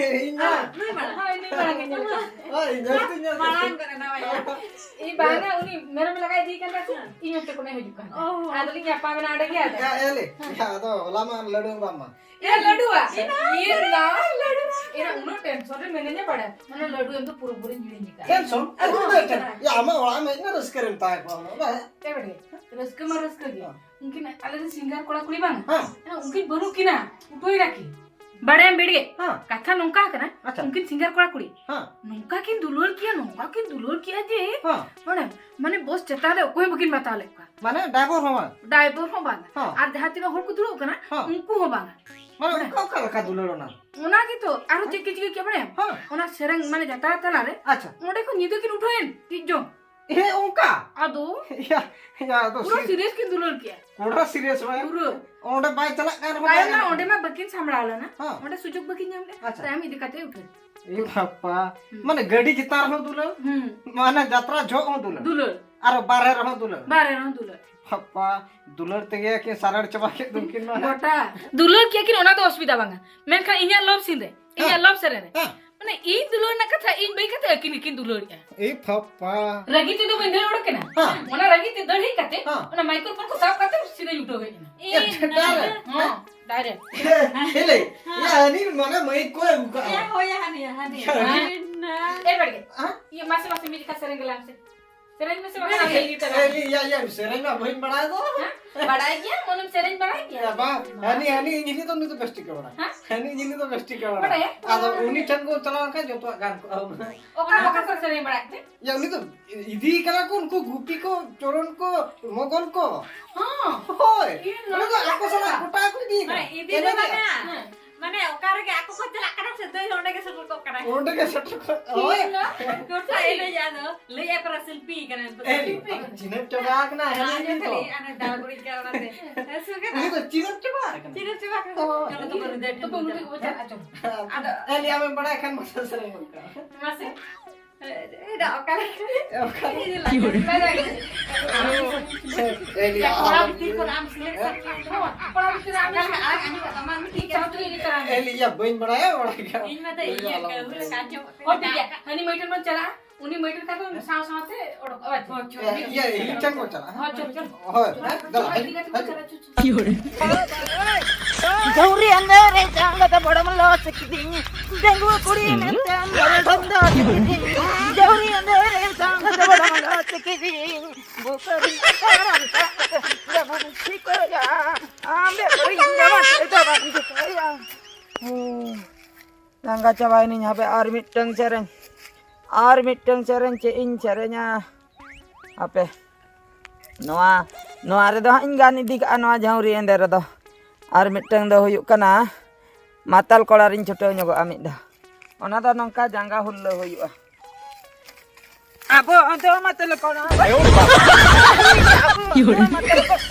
ᱤᱧ ᱢᱟ᱾ ᱦᱳᱭ, ᱱᱩᱭ ᱢᱟᱲᱟᱝ᱾ ᱦᱳᱭ, ᱱᱩᱭ ᱢᱟᱲᱟᱝ ᱜᱮ ᱧᱮᱞ ᱠᱟᱫᱮ᱾ ᱦᱳᱭ, ᱡᱟᱹᱥᱛᱤ ᱧᱮᱞ ᱠᱟᱫᱮ᱾ ᱢᱟᱲᱟᱝ ᱠᱚᱨᱮ ᱱᱟᱣᱟ ᱤᱭᱟᱹ᱾ ᱤᱧ ᱵᱟᱝᱟ, ᱩᱱᱤ ᱢᱮᱨᱚᱢ ᱞᱟᱜᱟᱭ ᱤᱫᱤᱭᱮ ᱠᱟᱱ ᱛᱟᱦᱮᱸ ᱥᱮ, ᱤᱧ ᱦᱚᱸ ᱪᱚᱠᱚᱱᱮ ᱦᱤᱡᱩᱜ ᱠᱟᱱ ᱛᱟᱦᱮᱸ᱾ ᱚ᱾ ᱟᱫᱚᱞᱤᱧ ᱧᱟᱯᱟᱢ ᱮᱱᱟ ᱚᱸᱰᱮ ᱜᱮ, ᱟᱫᱚ᱾ ᱭᱟ, ᱮᱞᱮ, ᱦᱮᱸ᱾ ᱭᱟ, ᱟᱫᱚ ᱦᱚᱞᱟ ᱢᱟ ᱞᱟᱹᱰᱩ ᱵᱟᱢ ᱢᱟ᱾ ᱮ, ᱞᱟᱹᱰᱩᱣᱟ? ᱤᱭᱟᱹ, ᱞᱟᱹᱰᱩ᱾ ᱮᱱᱟ ᱩᱱᱟᱹᱜ ᱴᱮᱱᱥᱚᱱ ᱨᱮ ᱢᱮᱱᱟᱹᱧᱟ ᱵᱟᱲᱟᱭ᱾ ᱚᱱᱟ ᱞᱟᱹᱰᱩ ᱮᱢ ᱫᱚ ᱯᱩᱨᱟᱹᱯᱩᱨᱤᱧ ᱦᱤᱲᱤᱧ ᱟᱠᱟᱫ᱾ ᱴᱮᱱᱥᱚᱱ? ᱟᱨ ᱩᱱᱟᱹᱜ ᱫᱚ ᱴᱮᱱ-, ᱭᱟ, ᱟᱢᱟᱜ ᱚᱲᱟᱜ ᱮᱢ ᱦᱮᱡ ᱮᱱᱟ, ᱨᱟᱹᱥᱠᱟᱹ ᱨᱮᱢ ᱛᱟᱦᱮᱸ ᱠᱚᱜᱼᱟ, ᱵᱟᱝ? ᱮ, ᱵᱟᱲᱮ, ᱨᱟᱹᱥᱠᱟᱹ ᱢᱟ ᱨᱟᱹᱥᱠᱟᱹ ᱜᱮ᱾ ᱦᱮᱸ᱾ ᱩᱱᱠᱤᱱ ᱟᱞᱮ ᱨᱮᱱ ᱥᱤᱝᱜᱟᱨ ᱠᱚᱲᱟ ᱠᱩᱲᱤ ᱵᱟᱝ? ᱦᱮᱸ᱾ ᱦᱮᱸ, ᱩᱱᱠᱤᱱ ᱵᱟᱹᱱᱩᱜ ᱠᱤᱱᱟ, ᱩᱴᱷᱟᱹᱭ ᱱᱟᱠᱤᱱ᱾ ᱵᱟᱲᱟᱭᱟᱢ ᱵᱤᱲᱜᱮ? ᱦᱮᱸ᱾ ᱠᱟᱛᱷᱟ ᱱᱚᱝᱠᱟ ᱠᱟᱱᱟ, ᱟᱪᱪᱷᱟ᱾ ᱩᱱᱠᱤᱱ ᱥᱤᱝᱜᱟᱨ ᱠᱚᱲᱟ ᱠᱩᱲᱤ ᱦᱮᱸ᱾ ᱱᱚᱝᱠᱟ ᱠᱤᱱ ᱫᱩᱞᱟᱹᱲ ᱠᱮᱭᱟ, ᱱᱚᱝᱠᱟ ᱠᱤᱱ ᱫᱩᱞᱟᱹᱲ ᱠᱮᱭᱟ ᱡᱮ, ᱦᱮᱸ᱾ ᱵᱟᱲᱟᱭᱟᱢ, ᱢᱟᱱᱮ ᱵᱚᱥ ᱪᱮᱛᱟᱱ ᱨᱮ ᱚᱠᱚᱭ ᱦᱚᱸ ᱵᱟᱹᱠᱤᱱ ᱵᱟᱛᱟᱣ ᱞᱮᱫ ᱠᱚᱣᱟ᱾ ᱢᱟᱱᱮ ᱰᱟᱭᱵᱚᱨ ᱦᱚᱸ ᱵᱟᱝ? ᱰᱟᱭᱵᱚᱨ ᱦᱚᱸ ᱵᱟᱝ᱾ ᱦᱮᱸ᱾ ᱟᱨ ᱡᱟᱦᱟᱸ ᱛᱤᱱᱟᱹᱜ ᱦᱚᱲ ᱠᱚ ᱫᱩᱲᱩᱵ ᱠᱟᱱᱟ, ᱦᱮᱸ᱾ ᱩᱱᱠᱩ ᱦᱚᱸ ᱵᱟᱝ᱾ ᱢᱟᱱᱮ ᱵᱟᱲᱟᱭᱟᱢ? ᱚᱱᱠᱟ, ᱚᱠᱟ ᱞᱮᱠᱟ ᱫᱩᱞᱟᱹᱲ ᱚᱱᱟ? ᱚᱱᱟ ᱜᱮᱛᱚ, ᱟᱨᱦᱚᱸ ᱪᱮᱫ ᱠᱤᱱ ᱪᱤᱠᱟᱹ ᱠᱮᱫᱟ ᱵᱟᱲᱟᱭᱟᱢ? ᱦᱮᱸ᱾ ᱚᱱᱟ ᱥᱮᱨᱮᱧ ᱢᱟᱱᱮ ᱡᱟᱛᱨᱟ ᱛᱟᱞᱟᱨᱮ ᱟᱪᱪᱷᱟ᱾ ᱚᱸᱰᱮ ᱠᱷᱚᱱ ᱧᱤᱫᱟᱹ ᱠᱤᱱ ᱩᱴᱷᱟᱹᱣᱮᱱ, ᱛᱤᱡ ᱡᱚᱝ᱾ ᱦᱮᱸ, ᱚᱱᱠᱟ? ᱟᱫᱚ ᱭᱟ, ᱭᱟ, ᱟᱫᱚ ᱯᱩᱨᱟᱹ ᱥᱤ-, serious ᱠᱤᱱ ᱫᱩᱞᱟᱹᱲ ᱠᱮᱜᱼᱟ᱾ ᱯᱩᱨᱟᱹ serious ᱵᱟᱭ? ᱯᱩᱨᱟᱹ᱾ ᱚᱸᱰᱮ ᱵᱟᱭ ᱪᱟᱞᱟᱜ ᱠᱟᱱ ᱨᱮᱦᱚᱸ ᱛᱟᱭᱚᱢ ᱵᱟᱭ ᱢᱟ ᱜᱟᱱᱚᱜ ᱚᱸᱰᱮ ᱠᱟᱱᱟ᱾ ᱢᱟ ᱵᱟᱹᱠᱤᱱ ᱥᱟᱢᱵᱲᱟᱣ ᱞᱮᱱᱟ᱾ ᱦᱮᱸ᱾ ᱚᱸᱰᱮ ᱥᱩᱡᱳᱜᱽ ᱵᱟᱹᱠᱤᱱ ᱧᱟᱢ ᱞᱮᱫ᱾ ᱟᱪᱪᱷᱟ᱾ ᱛᱟᱭᱚᱢ ᱤᱫᱤ ᱠᱟᱛᱮ ᱩᱴᱷᱟᱹᱣ᱾ ᱮ ᱵᱟᱯᱟ᱾ ᱦᱩᱸ᱾ ᱢᱟᱱᱮ ᱜᱟᱹᱰᱤ ᱪᱮᱛᱟᱱ ᱨᱮᱦᱚᱸ ᱫᱩᱞᱟᱹᱲ, ᱦᱩᱸ᱾ ᱢᱟᱱᱮ ᱡᱟᱛᱨᱟ ᱡᱚᱦᱚᱜ ᱦᱚᱸ ᱫᱩᱞᱟᱹᱲ᱾ ᱫᱩᱞᱟᱹᱲ᱾ ᱟᱨ ᱵᱟᱨᱦᱮ ᱨᱮᱦᱚᱸ ᱫᱩᱞᱟᱹᱲ᱾ ᱵᱟᱨᱦᱮ ᱨᱮᱦᱚᱸ ᱫᱩᱞᱟᱹᱲ᱾ ᱵᱟᱯᱟ, ᱫᱩᱞᱟᱹᱲ ᱛᱮᱜᱮ ᱠᱤᱱ ᱥᱟᱨᱮᱲ ᱪᱟᱵᱟ ᱠᱮᱫ ᱫᱚ ᱩᱱᱠᱤᱱ ᱢᱟ᱾ ᱜᱚᱴᱟ᱾ ᱫᱩᱞᱟᱹᱲ ᱠᱮᱫ ᱠᱤᱱ, ᱚᱱᱟ ᱫᱚ ᱚᱥᱩᱵᱤᱫᱷᱟ ᱵᱟᱝᱟ᱾ ᱢᱮᱱᱠᱷᱟᱱ ᱤᱧᱟᱹᱜ love scene ᱨᱮ, ᱤᱧᱟᱹᱜ ᱦᱮᱸ᱾ Love scene ᱨᱮ᱾ ᱦᱮᱸ᱾ ᱢᱟᱱᱮ ᱤᱧ ᱫᱩᱞᱟᱹᱲ ᱨᱮᱱᱟᱜ ᱠᱟᱛᱷᱟ ᱤᱧ ᱵᱟᱹᱜᱤ ᱠᱟᱛᱮ ᱟᱹᱠᱤᱱ ᱜᱮᱠᱤᱱ ᱫᱩᱞᱟᱹᱲᱮᱜᱼᱟ᱾ ᱮ ᱯᱷᱟᱯᱟ᱾ ᱨᱟᱹᱜᱤ ᱛᱮᱫᱚ ᱵᱟᱹᱧ ᱫᱟᱹᱲ ᱚᱰᱚᱠ ᱮᱱᱟ᱾ ᱦᱮᱸ᱾ ᱚᱱᱟ ᱨᱟᱹᱜᱤ ᱛᱮ ᱫᱟᱹᱲ ᱦᱮᱡ ᱠᱟᱛᱮ ᱦᱮᱸ᱾ ᱚᱱᱟ ᱢᱟᱭᱠᱨᱳᱯᱷᱳᱱ ᱠᱚ ᱥᱟᱵ ᱠᱟᱛᱮ ᱥᱤᱫᱷᱟᱹᱧ ᱩᱴᱷᱟᱹᱣ ᱦᱮᱡ ᱮᱱᱟ᱾ ᱮ, direct? ᱦᱮᱸ, direct᱾ ᱦᱮ, ᱦᱮ, ᱞᱟᱹᱭ᱾ ᱭᱟ, ᱦᱟᱹᱱᱤ ᱢᱟᱱᱮ ᱢᱟᱹᱭᱤᱠ ᱠᱚ ᱮᱢ ᱠᱟᱜᱼᱟ᱾ ᱭᱟ, ᱦᱳᱭ, ᱭᱟ, ᱦᱟᱹᱱᱤ, ᱦᱟᱹᱱᱤ᱾ ᱦᱮᱸ᱾ ᱮ ᱵᱟᱲᱜᱮ᱾ ᱦᱮᱸ? ᱤᱭᱟᱹ, ᱢᱟᱥᱮ, ᱢᱟᱥᱮ, ᱢᱤᱫ ᱡᱚᱠᱷᱟ ᱥᱮᱨᱮᱧ ᱜᱮᱞᱟᱝ ᱥᱮ᱾ ᱥᱮᱨᱮᱧ ᱢᱮᱥᱮ ᱵᱟᱠᱷᱟᱱ ᱮ, ᱤᱭᱟᱹ ᱛᱟᱞᱟᱝ ᱮ, ᱢᱮ᱾ ᱤᱭᱟᱹ, ᱤᱭᱟᱹ, ᱥᱮᱨᱮᱧ ᱢᱟ ᱵᱟᱹᱧ ᱵᱟᱲᱟᱭ ᱫᱚ᱾ ᱦᱮᱸ? ᱵᱟᱲᱟᱭ ᱜᱮᱭᱟᱢ, ᱚᱱᱮᱢ ᱥᱮᱨᱮᱧ ᱵᱟᱲᱟᱭ ᱜᱮᱭᱟ? ᱭᱟ, ᱵᱟᱝ᱾ ᱦᱟᱹᱱᱤ, ᱦᱟᱹᱱᱤ ᱤᱧ ᱦᱤᱞᱤ ᱫᱚ ᱩᱱᱤ ᱫᱚ ᱵᱮᱥ ᱴᱷᱤᱠ ᱜᱮ ᱵᱟᱲᱟᱭᱟ᱾ ᱦᱮᱸ? ᱦᱟᱹᱱᱤ ᱤᱧ ᱦᱤᱞᱤ ᱫᱚ ᱵᱮᱥ ᱴᱷᱤᱠ ᱜᱮ ᱵᱟᱲᱟᱭᱟ᱾ ᱵᱟᱲᱟᱭᱟ? ᱟᱫᱚ ᱩᱱᱤ ᱴᱷᱮᱱ ᱠᱚ ᱪᱟᱞᱟᱣ ᱞᱮᱱᱠᱷᱟᱱ ᱡᱚᱛᱚᱣᱟᱜ ᱜᱟᱱ ᱠᱚᱜᱼᱟ᱾ ᱚᱠᱟ, ᱚᱠᱟ ᱠᱚ ᱥᱮᱨᱮᱧ ᱵᱟᱲᱟᱭᱮᱫ ᱛᱮ? ᱭᱟ, ᱩᱱᱤ ᱫᱚ ᱤᱫᱤᱭᱮ ᱠᱟᱱᱟ ᱠᱚ ᱩᱱᱠᱩ ᱜᱩᱯᱤ ᱠᱚ, ᱪᱚᱨᱚᱱ ᱠᱚ, ᱢᱚᱜᱚᱞ ᱠᱚ᱾ ᱦᱚᱸ᱾ ᱦᱳᱭ᱾ ᱤᱭᱟᱹ, ᱩᱱᱤ ᱫᱚ ᱱᱚᱣᱟ ᱟᱠᱚ ᱥᱟᱞᱟᱜ ᱜᱚᱴᱟ ᱠᱚ ᱤᱫᱤᱭᱮ ᱠᱟᱱᱟ᱾ ᱦᱮᱸ, ᱤᱫᱤ ᱫᱚ ᱮᱱᱮᱡ ᱮ᱾ ᱵᱟᱝᱟ᱾ ᱦᱮᱸ᱾ ᱢᱟᱱᱮ ᱚᱠᱟ ᱨᱮᱜᱮ ᱟᱠᱚ ᱠᱚ ᱪᱟᱞᱟᱜ ᱠᱟᱱᱟ, ᱥᱮ ᱫᱟᱹᱭ ᱦᱚᱸ ᱚᱸᱰᱮ ᱜᱮ ᱥᱮᱴᱮᱨ ᱠᱚᱜ ᱠᱟᱱᱟᱭ᱾ ᱚᱸᱰᱮ ᱜᱮ ᱥᱮᱴᱮᱨ ᱠᱚᱜ, ᱦᱳᱭ᱾ ᱤᱧ ᱫᱚ ᱜᱚᱴᱟ ᱮᱱᱮᱡ ᱟᱫᱚ ᱞᱟᱹᱭ ᱟᱭ ᱯᱟᱨᱟ ᱥᱤᱞᱯᱤ ᱠᱟᱱᱟᱭ᱾ ᱮ, ᱥᱤᱞᱯᱤ᱾ ᱪᱤᱱᱦᱟᱹᱯ ᱪᱟᱵᱟ ᱟᱠᱟᱱᱟ, ᱦᱮᱸ, ᱟᱨ ᱤᱧ ᱫᱚ᱾ ᱠᱷᱟᱹᱞᱤ ᱟᱨ ᱫᱟᱞ ᱜᱩᱲᱤ ᱠᱟᱱᱟ ᱚᱱᱟᱛᱮ᱾ ᱦᱮᱸ, ᱥᱩ ᱠᱟᱱᱟ᱾ ᱩᱱᱤ ᱫᱚ ᱪᱤᱱᱦᱟᱹᱯ ᱪᱟᱵᱟ ᱟᱠᱟᱱᱟ᱾ ᱪᱤᱱᱦᱟᱹᱯ ᱪᱟᱵᱟ ᱟᱠᱟᱱᱟ᱾ ᱦᱳᱭ᱾ ᱪᱚᱞᱚ ᱛᱚᱵᱮ ᱩᱱᱤ ᱫᱚ ᱛᱚᱵᱮ ᱩᱱᱤ ᱫᱚ ᱪᱟᱞᱟᱜ ᱟᱪᱚ᱾ ᱟᱫᱚ ᱮ, ᱞᱟᱹᱭ ᱟᱢᱮᱢ ᱵᱟᱲᱟᱭ ᱠᱷᱟᱱ ᱢᱟᱥᱮ ᱥᱮᱨᱮᱧ ᱜᱚᱫ ᱠᱟᱜ ᱢᱮ᱾ ᱢᱟᱥᱮ᱾ ᱮ, ᱮ, ᱫᱟ, ᱚᱠᱟ ᱞᱮᱠᱟ? ᱚᱠᱟ ᱞᱮᱠᱟ? ᱤᱧ ᱫᱚ ᱞᱟᱡᱟᱣ ᱜᱮ᱾ ᱮ, ᱞᱟᱹᱭ ᱠᱚᱲᱟ ᱟᱢ ᱵᱷᱤᱛᱤᱨ ᱠᱷᱚᱱ ᱟᱢ select ᱥᱟᱱᱟᱭᱮᱫ ᱢᱮᱭᱟ᱾ ᱠᱚᱲᱟ ᱵᱷᱤᱛᱤᱨ ᱨᱮ ᱟᱢ ᱟᱲᱟᱝ ᱟᱸᱡᱚᱢᱚᱜ ᱛᱟᱢᱟ, ᱢᱤᱫᱴᱤᱡ ᱪᱟᱹᱢᱪᱤ ᱤᱫᱤ ᱛᱟᱨᱟ ᱢᱮ᱾ ᱮ, ᱞᱟᱹᱭᱟ, ᱵᱟᱹᱧ ᱵᱟᱲᱟᱭᱟ, ᱵᱟᱲᱟᱭ ᱜᱮᱭᱟ᱾ ᱤᱧ ᱢᱟ ᱛᱚ ᱤᱭᱟᱹ, ᱠᱟᱹᱦᱩ ᱞᱮᱠᱟ ᱟᱸᱡᱚᱢᱚᱜ ᱠᱟᱱᱟ᱾ ᱦᱚᱸ, ᱴᱷᱤᱠ ᱜᱮᱭᱟ᱾ ᱦᱟᱹᱱᱤ ᱢᱟᱹᱭ ᱴᱷᱮᱱ ᱵᱚᱱ ᱪᱟᱞᱟᱜᱼᱟ, ᱩᱱᱤ ᱢᱟᱹᱭ ᱴᱷᱮᱱ ᱠᱷᱟᱱ ᱫᱚ ᱥᱟᱶ ᱥᱟᱶᱛᱮ ᱚᱰᱚᱠᱚᱜᱼᱟ᱾ ᱦᱳᱭ, ᱪᱚᱞ᱾ ᱮ, ᱤᱭᱟᱹ, ᱤᱧ ᱴᱷᱮᱱ ᱵᱚᱱ ᱪᱟᱞᱟᱜᱼᱟ᱾ ᱦᱳᱭ, ᱪᱚᱞ, ᱪᱚᱞ᱾ ᱦᱳᱭ, ᱦᱮᱸ, ᱫᱮᱞᱟ, ᱦᱤᱡᱩᱜ, ᱦᱤᱡᱩᱜ᱾ ᱡᱷᱟᱹᱣᱨᱤ ᱟᱸᱫᱷᱮ ᱨᱮ ᱪᱟᱸᱫ ᱫᱚ ᱵᱚᱲᱚᱢ ᱞᱚᱥ ᱠᱤᱫᱤᱧ᱾ ᱰᱟᱺᱜᱩᱣᱟᱹ ᱠᱩᱲᱤ ᱢᱮᱱᱛᱮ ᱟᱢ ᱫᱚ ᱰᱷᱚᱝ ᱫᱚ ᱠᱤᱫᱤᱧ᱾ ᱡᱷᱟᱹᱣᱨᱤ ᱟᱸᱫᱷᱮ ᱨᱮ ᱪᱟᱸᱫ ᱫᱚ ᱵᱚᱲᱚᱢ ᱞᱚᱥ ᱠᱤᱫᱤᱧ᱾ ᱵᱩᱠᱟᱹᱨᱤᱧ ᱠᱟᱨᱟᱢ ᱛᱟᱢ ᱡᱮᱢᱚᱱ ᱴᱷᱤᱠᱟᱹᱭᱟ᱾ ᱟᱢ ᱵᱮᱜᱚᱨ ᱤᱧ ᱫᱚ ᱵᱟᱝ ᱴᱷᱤᱠᱟᱹᱭᱟ᱾ ᱦᱩᱸ᱾ ᱞᱟᱸᱜᱟ ᱪᱟᱵᱟᱭᱮᱱᱟᱹᱧ᱾ ᱦᱟᱯᱮ ᱟᱨ ᱢᱤᱫᱴᱟᱝ ᱥᱮᱨᱮᱧ, ᱟᱨ ᱢᱤᱫᱴᱟᱝ ᱥᱮᱨᱮᱧ ᱪᱮᱫ ᱤᱧ ᱥᱮᱨᱮᱧᱟ? ᱦᱟᱯᱮ, ᱱᱚᱣᱟ, ᱱᱚᱣᱟ ᱨᱮᱫᱚ ᱦᱟᱸᱜ ᱤᱧ ᱜᱟᱱ ᱤᱫᱤ ᱠᱟᱜᱼᱟ, ᱱᱚᱣᱟ ᱡᱷᱟᱹᱣᱨᱤ ᱮᱸᱫᱮ ᱨᱮᱫᱚ᱾ ᱟᱨ ᱢᱤᱫᱴᱟᱝ ᱫᱚ ᱦᱩᱭᱩᱜ ᱠᱟᱱᱟ ᱢᱟᱛᱟᱞ ᱠᱚᱲᱟ ᱨᱤᱧ ᱪᱷᱩᱴᱟᱹᱣ ᱧᱚᱜᱚᱜᱼᱟ ᱢᱤᱫ ᱫᱷᱟᱣ᱾ ᱚᱱᱟ ᱫᱚ ᱱᱚᱝᱠᱟ ᱡᱟᱸᱜᱟ ᱦᱩᱞᱞᱟᱹ ᱦᱩᱭᱩᱜᱼᱟ᱾ ᱟᱵᱚ ᱫᱚ ᱢᱟᱛᱟᱞ ᱠᱚᱲᱟ᱾ ᱟᱵᱚ ᱫᱚ ᱢᱟᱛᱟᱞ ᱠᱚᱲᱟ᱾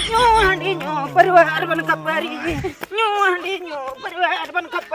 ᱧᱩ ᱦᱟᱺᱰᱤ ᱧᱩ ᱯᱟᱹᱨᱣᱟᱹ ᱟᱨ ᱵᱚᱱ ᱠᱷᱟᱹᱯᱟᱹᱨᱤ᱾ ᱧᱩ ᱦᱟᱺᱰᱤ ᱧᱩ ᱯᱟᱹᱨᱣᱟᱹ ᱟᱨ ᱵᱚᱱ ᱠᱷᱟᱹᱯᱟᱹᱨᱤ᱾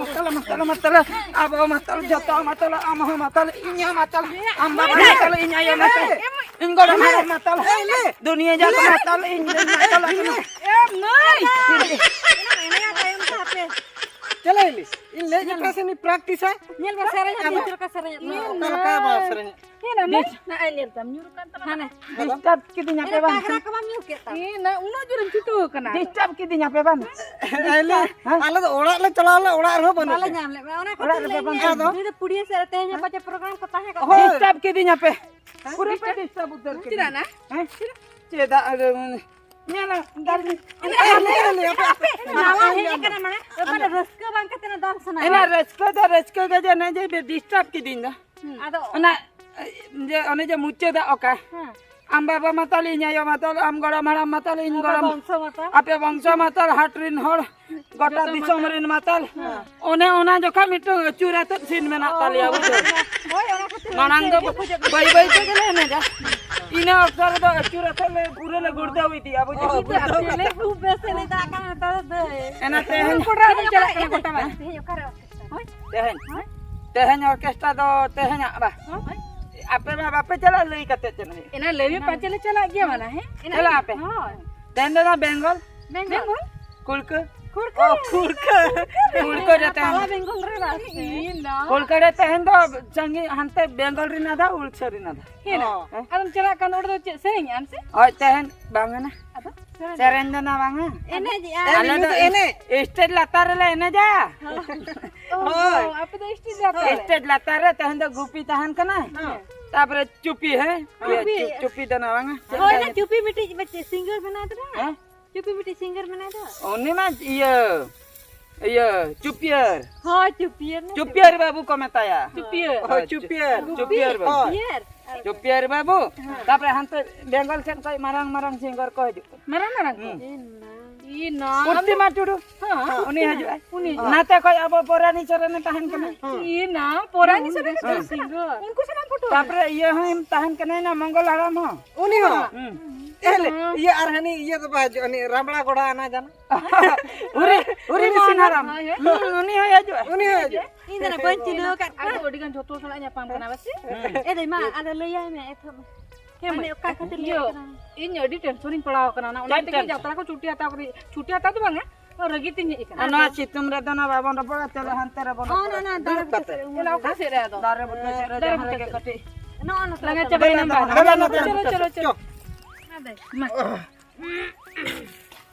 ᱢᱟᱛᱟᱞ, ᱢᱟᱛᱟᱞ, ᱢᱟᱛᱟᱞ, ᱟᱵᱚ ᱢᱟᱛᱟᱞ, ᱡᱚᱛᱚ ᱢᱟᱛᱟᱞ, ᱟᱢ ᱦᱚᱸ ᱢᱟᱛᱟᱞ, ᱤᱧ ᱦᱚᱸ ᱢᱟᱛᱟᱞ, ᱟᱢ ᱵᱟᱵᱟ ᱢᱟᱛᱟᱞ, ᱤᱧ ᱟᱭᱳ ᱢᱟᱛᱟᱞ, ᱤᱧ ᱜᱚᱲᱚᱢ ᱦᱟᱲᱟᱢ ᱢᱟᱛᱟᱞ, ᱫᱩᱱᱤᱭᱟᱹ ᱡᱟᱠ ᱢᱟᱛᱟᱞ, ᱤᱧ ᱫᱩᱧ ᱢᱟᱛᱟᱞ ᱟᱠᱟᱱᱟ᱾ ᱮᱢ ᱱᱟᱹᱭ᱾ ᱮᱱᱮᱡ ᱛᱟᱭᱚᱢ ᱛᱮ ᱦᱟᱯᱮ᱾ ᱪᱮᱫ ᱞᱮ ᱤᱧ ᱞᱟᱹᱭ ᱡᱮ ᱯᱨᱮᱠᱴᱤᱥ ᱟᱭ᱾ ᱧᱮᱞ ᱢᱮ, ᱥᱮᱨᱮᱧ ᱟᱹᱰᱤ ᱪᱮᱫ ᱞᱮᱠᱟ ᱥᱮᱨᱮᱧ ᱮᱫ ᱫᱚ᱾ ᱚᱠᱟ ᱞᱮᱠᱟ ᱵᱟᱭ ᱥᱮᱨᱮᱧ ᱮᱫ? ᱦᱮᱸ, ᱱᱟ, ᱱᱟ, ᱟᱭ ᱧᱮᱞ ᱛᱟᱢ, ᱧᱩᱨ ᱠᱟᱱ ᱛᱟᱢᱟ᱾ ᱦᱟᱱᱮ᱾ ᱰᱤᱥᱴᱟᱵ ᱠᱤᱫᱤᱧᱟ ᱯᱮ ᱵᱟᱝ? ᱯᱟᱜᱽᱨᱟ ᱠᱚ ᱵᱟᱢ ᱧᱩᱨ ᱠᱮᱫ ᱛᱟᱢᱟ? ᱦᱮᱸ, ᱱᱟ, ᱩᱱᱟᱹᱜ ᱡᱳᱨᱮᱢ ᱪᱷᱩᱴᱟᱹᱣ ᱠᱟᱱᱟ᱾ ᱰᱤᱥᱴᱟᱵ ᱠᱤᱫᱤᱧᱟ ᱯᱮ ᱵᱟᱝ? ᱟᱞᱮ, ᱦᱮᱸ? ᱟᱞᱮ ᱫᱚ ᱚᱲᱟᱜ ᱞᱮ ᱪᱟᱞᱟᱣ ᱞᱮᱱᱟ, ᱚᱲᱟᱜ ᱨᱮᱦᱚᱸ ᱵᱟᱹᱱᱩᱜ ᱵᱟᱞᱮ ᱞᱮᱭᱟ᱾ ᱧᱟᱢ ᱞᱮᱫ ᱢᱮᱭᱟ᱾ ᱚᱱᱟ ᱚᱲᱟᱜ ᱠᱷᱟᱹᱛᱤᱨ ᱨᱮᱯᱮ ᱞᱮ ᱵᱟᱝ ᱧᱮᱞ ᱛᱟᱦᱮᱱᱟ? ᱟᱫᱚ? ᱛᱮᱦᱮᱧ ᱫᱚ ᱯᱩᱲᱤᱭᱟᱹ ᱥᱮᱫ ᱨᱮ ᱛᱮᱦᱮᱧ ᱦᱚᱸ ᱯᱟᱪᱮ ᱯᱨᱳᱜᱨᱟᱢ ᱠᱚ ᱛᱟᱦᱮᱸ ᱠᱟᱱᱟ᱾ ᱦᱳᱭ᱾ ᱰᱤᱥᱴᱟᱵ ᱠᱤᱫᱤᱧᱟ ᱯᱮ᱾ ᱦᱮᱸ? ᱯᱩᱨᱟᱹ ᱯᱮ ᱰᱤᱥᱴᱟᱵ ᱩᱛᱟᱹᱨ ᱠᱤᱫᱤᱧᱟ᱾ ᱪᱮᱫᱟᱜ ᱱᱟ? ᱦᱮᱸ? ᱧᱮᱞᱟ, ᱫᱟᱨᱮ ᱧᱮᱞᱟ, ᱧᱮᱞᱟ, ᱧᱮᱞᱟ, ᱧᱮᱞᱟ, ᱧᱮᱞᱟ, ᱧᱮᱞᱟ᱾ ᱱᱟᱣᱟ ᱦᱮᱡ ᱟᱠᱟᱱᱟ ᱢᱟᱱᱮ, ᱚᱠᱟᱴᱟᱜ ᱨᱟᱹᱥᱠᱟᱹ ᱵᱟᱝ ᱠᱟᱛᱮ ᱫᱟᱢ ᱥᱟᱱᱟ ᱮᱱᱟ ᱠᱟᱱᱟ᱾ ᱨᱟᱹᱥᱠᱟᱹ ᱫᱚ ᱨᱟᱹᱥᱠᱟᱹ ᱜᱮ ᱡᱮ ᱱᱮ ᱡᱮ ᱰᱤᱥᱴᱟᱵ ᱠᱤᱫᱤᱧ ᱫᱚ᱾ ᱦᱩᱸ᱾ ᱟᱫᱚ ᱚᱱᱟ, ᱡᱮ ᱚᱱᱮ ᱡᱮ ᱢᱩᱪᱟᱹᱫᱟᱜ ᱚᱠᱟ? ᱦᱮᱸ᱾ ᱟᱢ ᱵᱟᱵᱟ ᱢᱟᱛᱟᱞ, ᱤᱧ ᱟᱭᱳ ᱢᱟᱛᱟᱞ, ᱟᱢ ᱜᱚᱲᱚᱢ ᱦᱟᱲᱟᱢ ᱢᱟᱛᱟᱞ, ᱤᱧ ᱟᱯᱮ ᱜᱚᱲᱚᱢ, ᱵᱚᱝᱥᱚ ᱢᱟᱛᱟᱞ᱾ ᱟᱯᱮ ᱵᱚᱝᱥᱚ ᱢᱟᱛᱟᱞ, ᱦᱟᱴ ᱨᱤᱱ ᱦᱚᱲ, ᱜᱚᱴᱟ ᱡᱚᱛᱚ ᱫᱤᱥᱚᱢ ᱢᱟᱛᱟᱞ᱾ ᱨᱤᱱ ᱢᱟᱛᱟᱞ᱾ ᱦᱮᱸ᱾ ᱚᱱᱮ ᱚᱱᱟ ᱡᱚᱠᱷᱟ ᱢᱤᱫᱴᱟᱝ ᱟᱹᱪᱩᱨ ᱟᱛᱮᱫ ᱥᱤᱱ ᱢᱮᱱᱟᱜ ᱛᱟᱞᱮᱭᱟ, ᱵᱩᱡᱷᱟᱹᱣ᱾ ᱦᱳᱭ, ᱚᱱᱟ ᱠᱷᱟᱹᱛᱤᱨ ᱢᱟᱲᱟᱝ ᱫᱚ ᱵᱟᱹᱭ ᱵᱟᱹᱭ ᱛᱮᱜᱮ ᱞᱮ ᱮᱱᱮᱡᱟ᱾ ᱤᱱᱟᱹ ᱚᱠᱛᱚ ᱨᱮᱫᱚ ᱟᱹᱪᱩᱨ ᱟᱛᱮᱫ ᱞᱮ ᱯᱩᱨᱟᱹ ᱞᱮ ᱜᱩᱲᱫᱟᱹᱣ ᱤᱫᱤᱭᱟ, ᱵᱩᱡᱷᱟᱹᱣ᱾ ᱟᱯᱮ ᱞᱮ ᱠᱷᱩᱵ ᱵᱮᱥ ᱮᱱᱮᱡ ᱫᱟ ᱠᱟᱱᱟ ᱱᱮᱛᱟᱨ ᱫᱚ᱾ ᱮᱱᱟ ᱛᱮᱦᱮᱧ ᱠᱚᱲᱟ ᱫᱚ ᱪᱟᱞᱟᱜ ᱠᱟᱱᱟ ᱜᱚᱴᱟ ᱵᱟᱝ? ᱛᱮᱦᱮᱧ ᱚᱠᱟᱨᱮ ᱚᱨᱠᱮᱥᱴᱨᱟ? ᱦᱳᱭ᱾ ᱛᱮᱦᱮᱧ, ᱦᱳᱭ᱾ ᱛᱮᱦᱮᱧ ᱚᱨᱠᱮᱥᱴᱨᱟ ᱫᱚ ᱛᱮᱦᱮᱧᱟᱜ ᱵᱟ? ᱦᱳᱭ᱾ ᱟᱯᱮ ᱢᱟ ᱵᱟᱯᱮ ᱪᱟᱞᱟᱜ, ᱞᱟᱹᱭ ᱠᱟᱛᱮ ᱪᱮᱫ ᱦᱩᱭᱩᱜ? ᱮᱱᱟ ᱞᱟᱹᱭ ᱢᱮ, ᱯᱟᱪᱮ ᱞᱮ ᱪᱟᱞᱟᱜ ᱜᱮᱭᱟ ᱢᱟᱱᱟ, ᱦᱮᱸ? ᱪᱟᱞᱟᱜ ᱟᱯᱮ? ᱦᱳᱭ᱾ ᱛᱮᱦᱮᱧ ᱫᱚ ᱱᱟ ᱵᱮᱝᱜᱚᱞ᱾ ᱵᱮᱝᱜᱚᱞ? ᱠᱩᱲᱠᱟᱹ᱾ ᱠᱩᱲᱠᱟᱹ? ᱚ, ᱠᱩᱲᱠᱟᱹ᱾ ᱠᱩᱲᱠᱟᱹ ᱨᱮ ᱛᱟᱦᱮᱱ᱾ ᱛᱟᱞᱟ ᱵᱮᱝᱜᱚᱞ ᱨᱮ ᱵᱟᱝ? ᱤᱧ ᱫᱚ᱾ ᱠᱩᱲᱠᱟᱹ ᱨᱮ ᱛᱟᱦᱮᱱ ᱫᱚ ᱥᱟᱺᱜᱤᱧ, ᱦᱟᱱᱛᱮ ᱵᱮᱝᱜᱚᱞ ᱨᱮᱱᱟᱜ ᱫᱚ ᱩᱲᱤᱥᱥᱟ ᱨᱮᱱᱟᱜ ᱫᱚ᱾ ᱦᱮᱸ᱾ ᱚ᱾ ᱟᱫᱚᱢ ᱪᱟᱞᱟᱜ ᱠᱷᱟᱱ ᱚᱸᱰᱮ ᱫᱚ ᱪᱮᱫ ᱥᱮᱨᱮᱧ ᱟᱢ ᱥᱮ? ᱦᱳᱭ, ᱛᱟᱦᱮᱱ ᱵᱟᱝ ᱠᱟᱱᱟ᱾ ᱟᱫᱚ? ᱥᱮᱨᱮᱧ ᱫᱚ ᱱᱟ ᱵᱟᱝᱟ᱾ ᱮᱱᱮᱡ ᱮᱜᱼᱟ᱾ ᱟᱞᱮ ᱫᱚ ᱮᱱᱮᱡ᱾ ᱥᱴᱮᱡ ᱞᱟᱛᱟᱨ ᱨᱮᱞᱮ ᱮᱱᱮᱡᱟ᱾ ᱚ, ᱦᱳᱭ᱾ ᱟᱯᱮ ᱫᱚ ᱥᱴᱮᱡ ᱞᱟᱛᱟᱨ ᱨᱮ? ᱥᱴᱮᱡ ᱞᱟᱛᱟᱨ ᱨᱮ ᱛᱟᱦᱮᱱ ᱫᱚ ᱜᱩᱯᱤ ᱛᱟᱦᱮᱱ ᱠᱟᱱᱟ᱾ ᱦᱮᱸ᱾ ᱛᱟᱯᱚᱨᱮ ᱪᱩᱯᱤ, ᱦᱮᱸ? ᱪᱩᱯᱤ᱾ ᱪᱩ-, ᱪᱩᱯᱤ ᱫᱚ ᱱᱟ ᱵᱟᱝᱟ᱾ ᱦᱳᱭ, ᱚᱱᱟ ᱪᱩᱯᱤ ᱢᱤᱫᱴᱤᱡ ᱵᱟᱪᱮ singer ᱵᱮᱱᱟᱣ ᱛᱮ ᱵᱟᱝ? ᱦᱮᱸ? ᱪᱩᱯᱤ ᱢᱤᱫᱴᱤᱡ singer ᱵᱮᱱᱟᱣ ᱫᱚ᱾ ᱩᱱᱤ ᱢᱟ ᱤᱭᱟᱹ, ᱤᱭᱟᱹ, ᱪᱩᱯᱤᱭᱟᱹᱨ᱾ ᱦᱳᱭ, ᱪᱩᱯᱤᱭᱟᱹᱨ ᱱᱟ ᱪᱩᱯᱤᱭᱟᱹᱨ ᱵᱟᱹᱵᱩ ᱠᱚ ᱢᱮᱛᱟᱭᱟ᱾ ᱪᱩᱯᱤᱭᱟᱹᱨ᱾ ᱦᱳᱭ, ᱪᱩᱯᱤᱭᱟᱹᱨ᱾ ᱪᱩᱯᱤᱭᱟᱹᱨ ᱵᱟᱹᱵᱩ᱾ ᱪᱩᱯᱤᱭᱟᱹᱨ᱾ ᱪᱩᱯᱤᱭᱟᱹᱨ ᱵᱟᱹᱵᱩ᱾ ᱦᱮᱸ᱾ ᱛᱟᱯᱚᱨᱮ ᱦᱟᱱᱛᱮ ᱵᱮᱝᱜᱚᱞ ᱥᱮᱫ ᱠᱷᱚᱱ ᱢᱟᱨᱟᱝ ᱢᱟᱨᱟᱝ singer ᱠᱚ ᱦᱤᱡᱩᱜ ᱠᱟᱱᱟ᱾ ᱢᱟᱨᱟᱝ ᱢᱟᱨᱟᱝ ᱠᱚ? ᱦᱩᱸ᱾ ᱤ ᱱᱟ ᱯᱨᱚᱛᱤᱢᱟ ᱴᱩᱰᱩ᱾ ᱦᱮᱸ᱾ ᱩᱱᱤ ᱦᱤᱡᱩᱜᱼᱟᱭ᱾ ᱩᱱᱤ ᱦᱤᱡᱩᱜᱼᱟ᱾ ᱱᱟᱛᱮ ᱠᱷᱚᱡ ᱟᱵᱚ ᱯᱚᱨᱟᱱᱤ ᱥᱚᱨᱮᱱᱮ ᱛᱟᱦᱮᱱ ᱠᱟᱱᱟ᱾ ᱤ ᱱᱟ ᱯᱚᱨᱟᱱᱤ ᱥᱚᱨᱮᱱ ᱫᱚ ᱦᱮᱸ᱾ ᱥᱤᱝᱜᱚ᱾ ᱩᱱᱠᱩ ᱥᱟᱞᱟᱜ ᱯᱷᱳᱴᱳ᱾ ᱛᱟᱯᱚᱨᱮ ᱤᱭᱟᱹ ᱦᱚᱸᱭ ᱛᱟᱦᱮᱱ ᱠᱟᱱᱟᱭ ᱱᱟ ᱢᱚᱝᱜᱚᱞ ᱦᱟᱲᱟᱢ ᱦᱚᱸ᱾ ᱩᱱᱤ ᱦᱚᱸ᱾ ᱦᱩᱸ᱾ ᱮ ᱞᱮ, ᱤᱭᱟᱹ ᱟᱨ ᱦᱟᱹᱱᱤ ᱤᱭᱟᱹ ᱫᱚ ᱵᱟᱭ ᱦᱤᱡᱩᱜᱼᱟ, ᱩᱱᱤ ᱨᱟᱢᱲᱟ ᱜᱚᱲᱟ ᱟᱱᱟ ᱡᱟᱱᱟ᱾ ᱩᱨᱤ, ᱩᱨᱤ ᱩᱨᱤ ᱢᱳᱦᱚᱱ ᱢᱳᱦᱚᱱ ᱦᱟᱲᱟᱢ᱾ ᱦᱳᱭ, ᱦᱳᱭ᱾ ᱦᱩᱸ, ᱩᱱᱤ ᱦᱚᱸᱭ ᱦᱤᱡᱩᱜᱼᱟ᱾ ᱩᱱᱤ ᱦᱚᱸᱭ ᱦᱤᱡᱩᱜᱼᱟ᱾ ᱤᱧ ᱫᱚ ᱱᱟᱜ ᱵᱟᱹᱧ ᱪᱤᱱᱦᱟᱹᱣ ᱟᱠᱟᱫ ᱠᱚᱣᱟ᱾ ᱟᱫᱚ ᱟᱹᱰᱤ ᱜᱟᱱ ᱡᱷᱚᱛᱚ ᱥᱟᱞᱟᱜ ᱧᱟᱯᱟᱢ ᱠᱟᱱᱟ ᱵᱟᱥᱮ? ᱦᱩᱸ᱾ ᱮ ᱫᱟᱹᱭ ᱢᱟ, ᱟᱫᱚ ᱞᱟᱹᱭᱟᱭ ᱢᱮ ᱮᱛᱚᱦᱚᱵ ᱢᱮ᱾ ᱦᱮᱸ, ᱢᱟᱱᱮ ᱢᱟᱹᱭ᱾ ᱚᱠᱟ ᱠᱷᱟᱹᱛᱤᱨ ᱤᱭᱟᱹ, ᱞᱟᱹᱭ ᱠᱟᱱᱟ? ᱤᱧ ᱟᱹᱰᱤ ᱴᱮᱱᱥᱚᱱᱤᱧ ᱯᱟᱲᱟᱣ ᱠᱟᱱᱟ ᱱᱟ, ᱚᱱᱟ ᱪᱮᱫ ᱛᱮᱜᱮ ᱴᱮᱱᱥᱚᱱ? ᱡᱟᱛᱨᱟ ᱠᱚ ᱪᱷᱩᱴᱤ ᱦᱟᱛᱟᱣ ᱠᱟᱛᱮ, ᱪᱷᱩᱴᱤ ᱦᱟᱛᱟᱣ ᱫᱚ ᱵᱟᱝᱟ, ᱨᱟᱹᱜᱤ ᱛᱤᱧ ᱦᱮᱡ ᱟᱠᱟᱱᱟ᱾ ᱟᱨ ᱱᱚᱣᱟ ᱥᱤᱛᱩᱝ ᱨᱮᱫᱚ ᱱᱟ ᱵᱟᱵᱚᱱ ᱨᱚᱯᱚᱲᱟ, ᱪᱚᱞᱚ ᱦᱟᱱᱛᱮ ᱨᱮᱵᱚᱱ ᱦᱚᱸ, ᱨᱚᱯᱚᱲᱟ᱾ ᱱᱚᱣᱟ, ᱱᱚᱣᱟ ᱫᱟᱨᱮ ᱫᱩᱲᱩᱵ ᱵᱩᱴᱟᱹ ᱠᱟᱛᱮ᱾ ᱥᱮᱫ ᱨᱮ ᱟᱫᱚ᱾ ᱫᱟᱨᱮ ᱵᱩᱴᱟᱹ ᱥᱮᱫ ᱨᱮ ᱫᱟᱨᱮ ᱡᱟᱦᱟᱸ ᱵᱩᱴᱟᱹ ᱨᱮᱜᱮ ᱥᱮᱫ᱾ ᱠᱟᱹᱴᱤᱡ᱾ ᱱᱚᱜᱼᱚ ᱱᱚᱛᱮ ᱞᱟᱸᱜᱟ ᱨᱮ ᱪᱟᱵᱟᱭᱮᱱᱟᱢ ᱵᱟᱝ? ᱦᱟᱱᱟ ᱫᱟᱨᱮ ᱪᱚᱞᱚ, ᱵᱩᱴᱟᱹ ᱪᱚᱞᱚ, ᱨᱮ᱾ ᱪᱚᱞᱚ, ᱪᱚᱞᱚ᱾ ᱪᱚ᱾ ᱢᱟ ᱫᱟᱹᱭ᱾ ᱢᱟ᱾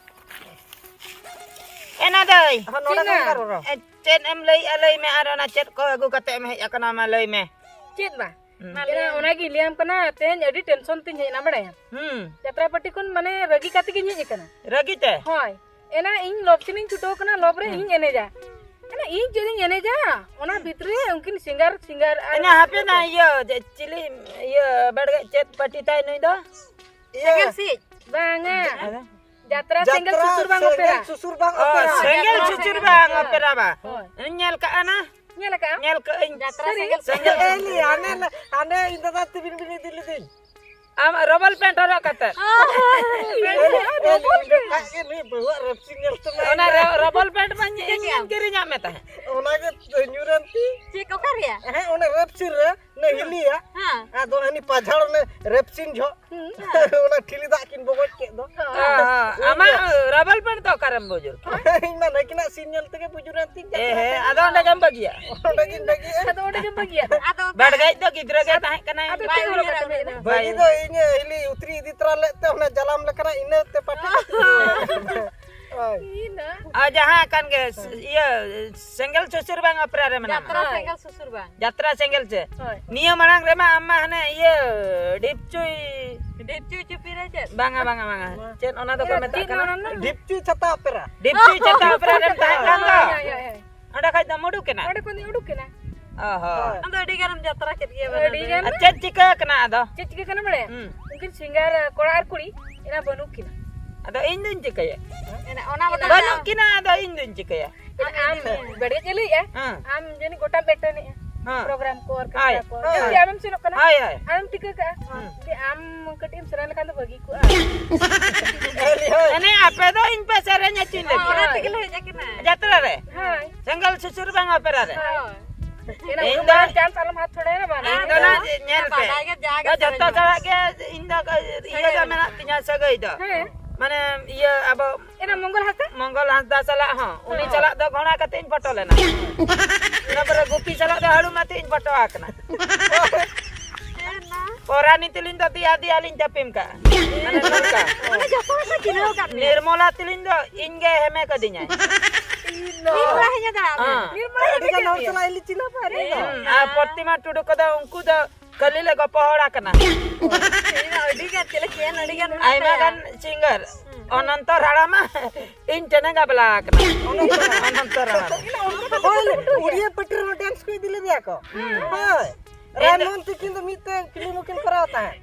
ᱮᱱᱟ ᱫᱟᱹᱭ᱾ ᱦᱚᱸ, ᱱᱚᱰᱮ ᱪᱮᱫ ᱠᱷᱚᱱ ᱮᱢ? ᱨᱚᱲ ᱨᱚᱲ᱾ ᱮ, ᱪᱮᱫ ᱮᱢ ᱞᱟᱹᱭᱮᱜᱼᱟ ᱞᱟᱹᱭ ᱢᱮ, ᱟᱨ ᱚᱱᱟ ᱪᱮᱫ ᱠᱚ ᱟᱹᱜᱩ ᱠᱟᱛᱮ ᱮᱢ ᱦᱮᱡ ᱟᱠᱟᱱᱟ ᱢᱟ ᱞᱟᱹᱭ ᱢᱮ᱾ ᱪᱮᱫ ᱵᱟ? ᱦᱩᱸ᱾ ᱮᱱᱟ ᱚᱱᱟᱜᱤᱧ ᱞᱟᱹᱭᱟᱢ ᱠᱟᱱᱟ, ᱛᱮᱦᱮᱧ ᱟᱹᱰᱤ ᱴᱮᱱᱥᱚᱱ ᱛᱤᱧ ᱦᱮᱡ ᱮᱱᱟ ᱵᱟᱲᱟᱭᱟᱢ᱾ ᱦᱩᱸ᱾ ᱡᱟᱛᱨᱟ ᱯᱟᱨᱴᱤ ᱠᱷᱚᱱ ᱢᱟᱱᱮ ᱨᱟᱹᱜᱤ ᱠᱟᱛᱮ ᱜᱤᱧ ᱦᱮᱡ ᱟᱠᱟᱱᱟ᱾ ᱨᱟᱹᱜᱤ ᱛᱮ? ᱦᱳᱭ᱾ ᱮᱱᱟ ᱤᱧ ᱞᱚᱵ ᱥᱤᱱᱤᱧ ᱪᱷᱩᱴᱟᱹᱣ ᱠᱟᱱᱟ, ᱞᱚᱵ ᱨᱮ ᱦᱩᱸ᱾ ᱤᱧ ᱮᱱᱮᱡᱟ᱾ ᱮᱱᱟ ᱤᱧ ᱪᱮᱫ ᱤᱧ ᱮᱱᱮᱡᱟ? ᱚᱱᱟ ᱵᱷᱤᱛᱨᱤ ᱨᱮ ᱩᱱᱠᱤᱱ ᱥᱤᱝᱜᱟᱨ, ᱥᱤᱝᱜᱟᱨ ᱟᱨ ᱮᱱᱟ ᱦᱟᱯᱮ ᱱᱟ ᱤᱭᱟᱹ, ᱡᱮ ᱪᱤᱞᱤ ᱤᱭᱟᱹ ᱵᱟᱲᱜᱮ ᱪᱮᱫ ᱯᱟᱨᱴᱤ ᱛᱟᱭ ᱱᱩᱭ ᱫᱚ? ᱤᱭᱟᱹ᱾ ᱥᱮᱸᱜᱮᱞ ᱥᱤᱫ? ᱵᱟᱝᱟ᱾ ᱟᱫᱚ? ᱡᱟᱛᱨᱟ ᱥᱮᱸᱜᱮᱞ ᱡᱟᱛᱨᱟ ᱥᱩᱥᱩᱨ ᱵᱟᱝ ᱥᱮᱸᱜᱮᱞ ᱚᱯᱮᱨᱟ᱾ ᱥᱩᱥᱩᱨ ᱵᱟᱝ ᱚ, ᱚᱯᱮᱨᱟ᱾ ᱥᱮᱸᱜᱮᱞ ᱡᱟᱛᱨᱟ ᱥᱩᱥᱩᱨ ᱥᱮᱸᱜᱮᱞ ᱵᱟᱝ ᱥᱩᱥᱩᱨ᱾ ᱚᱯᱮᱨᱟ ᱵᱟ᱾ ᱦᱳᱭ᱾ ᱤᱧ ᱧᱮᱞ ᱠᱟᱜᱼᱟ ᱱᱟ᱾ ᱧᱮᱞ ᱠᱟᱜᱼᱟᱢ? ᱧᱮᱞ ᱠᱟᱜ ᱟᱹᱧ᱾ ᱡᱟᱛᱨᱟ ᱥᱟᱹᱨᱤ? ᱥᱮᱸᱜᱮᱞ ᱥᱮᱸᱜᱮᱞ ᱥᱩᱥᱩᱨ᱾ ᱮᱞᱤ, ᱦᱟᱱᱮ, ᱦᱟᱱᱮ ᱤᱧ ᱫᱟᱫᱟ ᱛᱤᱵᱤᱱ ᱵᱤᱱ ᱤᱫᱤ ᱞᱤᱫᱤᱧ᱾ ᱟᱢ ᱨᱚᱵᱚᱞ ᱯᱮᱱᱴ ᱦᱚᱨᱚᱜ ᱠᱟᱛᱮ᱾ ᱮᱞᱤ, ᱮᱞᱤ, ᱤᱧ ᱫᱚ ᱠᱷᱟᱡ ᱜᱮ ᱱᱩᱭ ᱵᱟᱹᱦᱩᱣᱟᱜ ᱨᱮᱯᱥᱤ ᱧᱮᱞ ᱛᱮ ᱢᱟ ᱚᱱᱟ ᱤᱧ ᱨᱚ-, ᱨᱚᱵᱚᱞ ᱯᱮᱱᱴ ᱢᱟ ᱤᱧ, ᱤᱧ ᱠᱤᱨᱤᱧᱟᱜ ᱢᱮ ᱛᱟᱦᱮᱸᱫ᱾ ᱚᱱᱟ ᱜᱮ ᱧᱩᱨᱮᱱ ᱛᱤᱧ᱾ ᱪᱮᱫ ᱚᱠᱟ ᱨᱮᱭᱟᱜ? ᱦᱮᱸ, ᱚᱱᱟ ᱨᱮᱯᱥᱤ ᱨᱮ᱾ ᱚᱱᱮ ᱦᱤᱞᱤᱭᱟ᱾ ᱦᱮᱸ᱾ ᱟᱫᱚ ᱦᱟᱹᱱᱤ ᱯᱟᱡᱷᱟᱲ ᱚᱱᱮ ᱨᱮᱯᱥᱤᱱ ᱡᱷᱚᱜ᱾ ᱦᱩᱸ᱾ ᱚᱱᱟ ᱴᱷᱤᱞᱤ ᱫᱟᱜ ᱠᱤᱱ ᱵᱚᱜᱚᱡ ᱠᱮᱫ ᱫᱚ᱾ ᱦᱮᱸ, ᱦᱮᱸ᱾ ᱟᱢᱟᱜ ᱨᱟᱵᱟᱞ ᱯᱮᱱᱴ ᱫᱚ ᱚᱠᱟᱨᱮᱢ ᱵᱩᱡᱩᱨ ᱠᱮᱫᱟ? ᱤᱧ ᱢᱟ ᱱᱟᱹᱠᱤᱱᱟᱜ ᱥᱤᱱ ᱧᱮᱞ ᱛᱮᱜᱮ ᱵᱩᱡᱩᱨᱮᱱ ᱛᱤᱧ ᱮ ᱦᱮᱸ, ᱡᱟᱛᱨᱟ ᱟᱫᱚ ᱚᱸᱰᱮ ᱜᱮᱢ ᱵᱟᱹᱜᱤᱭᱟ᱾ ᱚᱸᱰᱮ ᱜᱤᱧ ᱵᱟᱹᱜᱤᱭᱟ᱾ ᱟᱫᱚ ᱚᱸᱰᱮ ᱜᱮᱢ ᱵᱟᱹᱜᱤᱭᱟ᱾ ᱟᱫᱚ ᱵᱟᱰᱜᱟᱡ ᱫᱚ ᱜᱤᱫᱽᱨᱟᱹ ᱜᱮ ᱛᱟᱦᱮᱸ ᱠᱟᱱᱟᱭ᱾ ᱟᱫᱚ ᱪᱮᱫ ᱦᱚᱨᱚᱜ ᱠᱟᱛᱮ ᱦᱮᱡ ᱮᱱᱟ? ᱵᱟᱹᱜᱤ ᱫᱚ ᱤᱧ ᱦᱤᱞᱤ ᱩᱛᱨᱤ ᱤᱫᱤ ᱛᱚᱨᱟ ᱞᱮᱫ ᱛᱮ ᱚᱱᱟ ᱡᱟᱞᱟᱢ ᱞᱮᱠᱟᱱᱟᱜ ᱤᱱᱟᱹ ᱛᱮ ᱯᱟᱴᱤ ᱠᱟᱛᱮ ᱦᱳᱭ᱾ ᱤᱱᱟᱹ᱾ ᱟᱨ ᱡᱟᱦᱟᱸ ᱠᱟᱱ ᱜᱮ, ᱤᱭᱟᱹ, ᱥᱮᱸᱜᱮᱞ ᱥᱩᱥᱩᱨ ᱵᱟᱝ ᱚᱯᱮᱨᱟ ᱨᱮ ᱢᱮᱱᱟᱢᱟ᱾ ᱡᱟᱛᱨᱟ ᱦᱳᱭ᱾ ᱥᱮᱸᱜᱮᱞ ᱥᱩᱥᱩᱨ ᱵᱟᱝ᱾ ᱡᱟᱛᱨᱟ ᱥᱮᱸᱜᱮᱞ ᱪᱮ? ᱦᱳᱭ᱾ ᱱᱤᱭᱟᱹ ᱢᱟᱲᱟᱝ ᱨᱮᱢᱟ ᱟᱢ ᱢᱟ ᱦᱟᱱᱮ ᱤᱭᱟᱹ ᱰᱷᱤᱯᱪᱩᱭ᱾ ᱰᱷᱤᱯᱪᱩᱭ ᱪᱩᱯᱤ ᱨᱮ ᱪᱮᱫ? ᱵᱟᱝᱟ, ᱵᱟᱝᱟ, ᱵᱟᱝᱟ᱾ ᱪᱮᱫ ᱚᱱᱟ ᱫᱚᱠᱚ ᱤᱭᱟᱹ ᱢᱮᱛᱟᱜ ᱪᱮᱫ ᱠᱟᱱᱟ? ᱚᱱᱟ ᱨᱮᱱᱟᱜ? ᱰᱷᱤᱯᱪᱩᱭ ᱪᱷᱟᱛᱟ ᱚᱯᱮᱨᱟ᱾ ᱰᱷᱤᱯᱪᱩᱭ ᱪᱷᱟᱛᱟ ᱚᱯᱮᱨᱟ ᱨᱮᱢ ᱛᱟᱦᱮᱸ ᱠᱟᱱ ᱫᱚ᱾ ᱦᱳᱭ, ᱦᱳᱭ, ᱦᱳᱭ᱾ ᱚᱸᱰᱮ ᱠᱷᱚᱡ ᱫᱚᱢ ᱩᱰᱩᱠ ᱮᱱᱟ? ᱚᱸᱰᱮ ᱠᱷᱚᱱ ᱫᱚᱧ ᱩᱰᱩᱠ ᱮᱱᱟ᱾ ᱚ ᱦᱚᱸ᱾ ᱦᱳᱭ᱾ ᱟᱢ ᱫᱚ ᱟᱹᱰᱤ ᱜᱟᱱᱮᱢ ᱡᱟᱛᱨᱟ ᱠᱮᱫ ᱜᱮᱭᱟ ᱵᱟᱱᱟ ᱟᱹᱰᱤ ᱫᱚ᱾ ᱜᱟᱱ᱾ ᱟᱨ ᱪᱮᱫ ᱪᱤᱠᱟᱹ ᱠᱟᱱᱟ ᱟᱫᱚ? ᱪᱮᱫ ᱪᱤᱠᱟᱹ ᱠᱟᱱᱟ ᱵᱟᱲᱟᱭᱟ? ᱦᱩᱸ᱾ ᱩᱱᱠᱤᱱ ᱥᱤᱝᱜᱟᱨ ᱠᱚᱲᱟ ᱟᱨ ᱠᱩᱲᱤ ᱮᱱᱟ ᱵᱟᱹᱱᱩᱜ ᱠᱤᱱᱟ᱾ ᱟᱫᱚ ᱤᱧ ᱫᱩᱧ ᱪᱤᱠᱟᱹᱭᱟ? ᱚᱱᱟ ᱵᱚᱫᱚᱞ ᱵᱟᱹᱱᱩᱜ ᱠᱤᱱᱟ, ᱟᱫᱚ ᱤᱧ ᱫᱩᱧ ᱪᱤᱠᱟᱹᱭᱟ? ᱟᱢ ᱵᱟᱹᱲᱤᱡ ᱮ ᱞᱟᱹᱭᱮᱜᱼᱟ᱾ ᱦᱮᱸ᱾ ᱟᱢ ᱡᱟᱹᱱᱤᱡ ᱜᱚᱴᱟᱢ ᱮᱴᱮᱱᱮᱜᱼᱟ᱾ ᱦᱮᱸ᱾ ᱯᱨᱳᱜᱨᱟᱢ ᱠᱚ, ᱦᱳᱭ᱾ ᱚᱨᱠᱮᱥᱴᱨᱟ ᱠᱚ᱾ ᱦᱳᱭ᱾ ᱡᱩᱫᱤ ᱟᱢᱮᱢ ᱥᱮᱱᱚᱜ ᱠᱟᱱᱟ, ᱦᱳᱭ, ᱦᱳᱭ᱾ ᱟᱢᱮᱢ ᱴᱷᱤᱠᱟᱹ ᱠᱟᱜᱼᱟ᱾ ᱦᱮᱸ᱾ ᱡᱩᱫᱤ ᱟᱢ ᱠᱟᱹᱴᱤᱡ ᱮᱢ ᱥᱮᱨᱮᱧ ᱞᱮᱠᱷᱟᱱ ᱫᱚ ᱵᱷᱟᱹᱜᱤ ᱠᱚᱜᱼᱟ᱾ ᱢᱟᱱᱮ ᱟᱯᱮ ᱫᱚ ᱤᱧ ᱯᱮ ᱥᱮᱨᱮᱧ ᱦᱚᱪᱚᱧ ᱞᱟᱹᱜᱤᱫ᱾ ᱦᱳᱭ, ᱚᱱᱟ ᱛᱮᱜᱮ ᱞᱮ ᱦᱮᱡ ᱟᱠᱟᱱᱟ᱾ ᱡᱟᱛᱨᱟ ᱨᱮ? ᱦᱳᱭ᱾ ᱥᱮᱸᱜᱮᱞ ᱥᱩᱥᱩᱨ ᱵᱟᱝ ᱚᱯᱮᱨᱟ ᱨᱮ? ᱦᱳᱭ᱾ ᱤᱧ ᱫᱚ ᱪᱟᱱᱥ ᱟᱞᱚᱢ ᱦᱟᱛ ᱪᱷᱚᱲᱟᱭᱟ ᱵᱟᱝ᱾ ᱤᱧ ᱫᱚ ᱱᱟ ᱧᱮᱞ ᱯᱮ᱾ ᱵᱟᱰᱟᱭ ᱜᱮ ᱡᱟ ᱜᱮ ᱡᱚᱛᱚ ᱥᱮᱨᱮᱧ ᱥᱟᱞᱟᱜ ᱜᱮ ᱤᱧ ᱫᱚ ᱤᱭᱟᱹ ᱫᱚ ᱢᱮᱱᱟᱜ ᱛᱤᱧᱟ, ᱥᱟᱹᱜᱟᱹᱭ ᱫᱚ᱾ ᱦᱮᱸ᱾ ᱢᱟᱱᱮ ᱤᱭᱟᱹ ᱟᱵᱚ ᱮᱱᱟ ᱢᱚᱝᱜᱚᱞ ᱦᱟᱸᱥᱫᱟ? ᱢᱚᱝᱜᱚᱞ ᱦᱟᱸᱥᱫᱟ ᱥᱟᱞᱟᱜ ᱦᱚᱸ᱾ ᱩᱱᱤ ᱦᱮᱸ᱾ ᱥᱟᱞᱟᱜ ᱫᱚ ᱜᱷᱚᱲᱟ ᱠᱟᱛᱮ ᱤᱧ ᱯᱷᱳᱴᱳ ᱞᱮᱱᱟ᱾ ᱤᱱᱟᱹ ᱯᱚᱨᱮ ᱜᱩᱯᱤ ᱥᱟᱞᱟᱜ ᱫᱚ ᱦᱟᱹᱲᱩ ᱢᱟᱛᱮ ᱤᱧ ᱯᱷᱳᱴᱳ ᱟᱠᱟᱱᱟ᱾ ᱯᱚᱨᱟᱱᱤ ᱛᱤᱞᱤᱧ ᱫᱚ ᱫᱤᱭᱟ ᱫᱤᱭᱟ ᱞᱤᱧ ᱪᱟᱯᱮᱢ ᱠᱟᱜᱼᱟ᱾ ᱢᱟᱱᱮ ᱱᱚᱝᱠᱟ᱾ ᱢᱟᱱᱮ ᱡᱚᱛᱚ ᱦᱚᱲ ᱠᱚ ᱪᱤᱱᱦᱟᱹᱣ ᱟᱠᱟᱫ ᱢᱮᱭᱟ᱾ ᱱᱤᱨᱢᱚᱞᱟ ᱛᱤᱞᱤᱧ ᱫᱚ ᱤᱧ ᱜᱮ ᱦᱮᱢᱮ ᱠᱟᱹᱫᱤᱧᱟᱭ᱾ ᱤᱧ ᱫᱚ᱾ ᱤᱧ ᱚᱲᱟᱜ ᱦᱮᱡ ᱫᱟᱲᱮᱭᱟᱜ ᱢᱮ᱾ ᱦᱮᱸ᱾ ᱱᱤᱨᱢᱚᱞᱟ ᱟᱹᱰᱤ ᱜᱟᱱ ᱦᱚᱲ ᱥᱟᱞᱟᱜ ᱤᱧ ᱪᱤᱱᱦᱟᱹᱯ ᱟᱠᱟᱫ ᱢᱮᱭᱟ᱾ ᱦᱩᱸ, ᱟᱨ ᱯᱨᱚᱛᱤᱢᱟ ᱴᱩᱰᱩ ᱠᱚᱫᱚ ᱩᱱᱠᱩ ᱫᱚ ᱠᱷᱟᱹᱞᱤ ᱞᱮ ᱜᱚᱯᱚᱦᱚᱲ ᱟᱠᱟᱱᱟ᱾ ᱤᱧ ᱫᱚ ᱟᱹᱰᱤ ᱜᱟᱱ ᱪᱮᱫ ᱞᱮ ᱪᱮᱱ ᱟᱹᱰᱤ ᱜᱟᱱ ᱢᱮᱱᱟᱜ ᱟᱭᱢᱟ ᱛᱟᱭᱟ᱾ ᱜᱟᱱ ᱥᱤᱝᱜᱟᱨ᱾ ᱦᱩᱸ᱾ ᱚᱱᱚᱱᱛᱚ ᱨᱟᱲᱟ ᱢᱟ ᱤᱧ ᱴᱷᱮᱱᱮ ᱜᱟᱵᱞᱟ ᱟᱠᱟᱱᱟ᱾ ᱚᱱᱚᱱᱛᱚ ᱨᱟᱲᱟ᱾ ᱦᱳᱭ, ᱩᱲᱤᱭᱟ ᱯᱟᱹᱴᱤ ᱨᱮᱦᱚᱸ ᱰᱮᱱᱥ ᱠᱚ ᱤᱫᱤ ᱞᱮᱫᱮᱭᱟ ᱠᱚ᱾ ᱦᱩᱸ᱾ ᱦᱳᱭ᱾ ᱤᱧ ᱫᱚ ᱨᱟᱱ ᱢᱚᱱ ᱛᱤᱠᱤᱱ ᱫᱚ ᱢᱤᱫᱴᱮᱱ ᱯᱷᱤᱞᱢ ᱦᱚᱸᱠᱤᱱ ᱠᱚᱨᱟᱣ ᱛᱟᱦᱮᱸᱫ᱾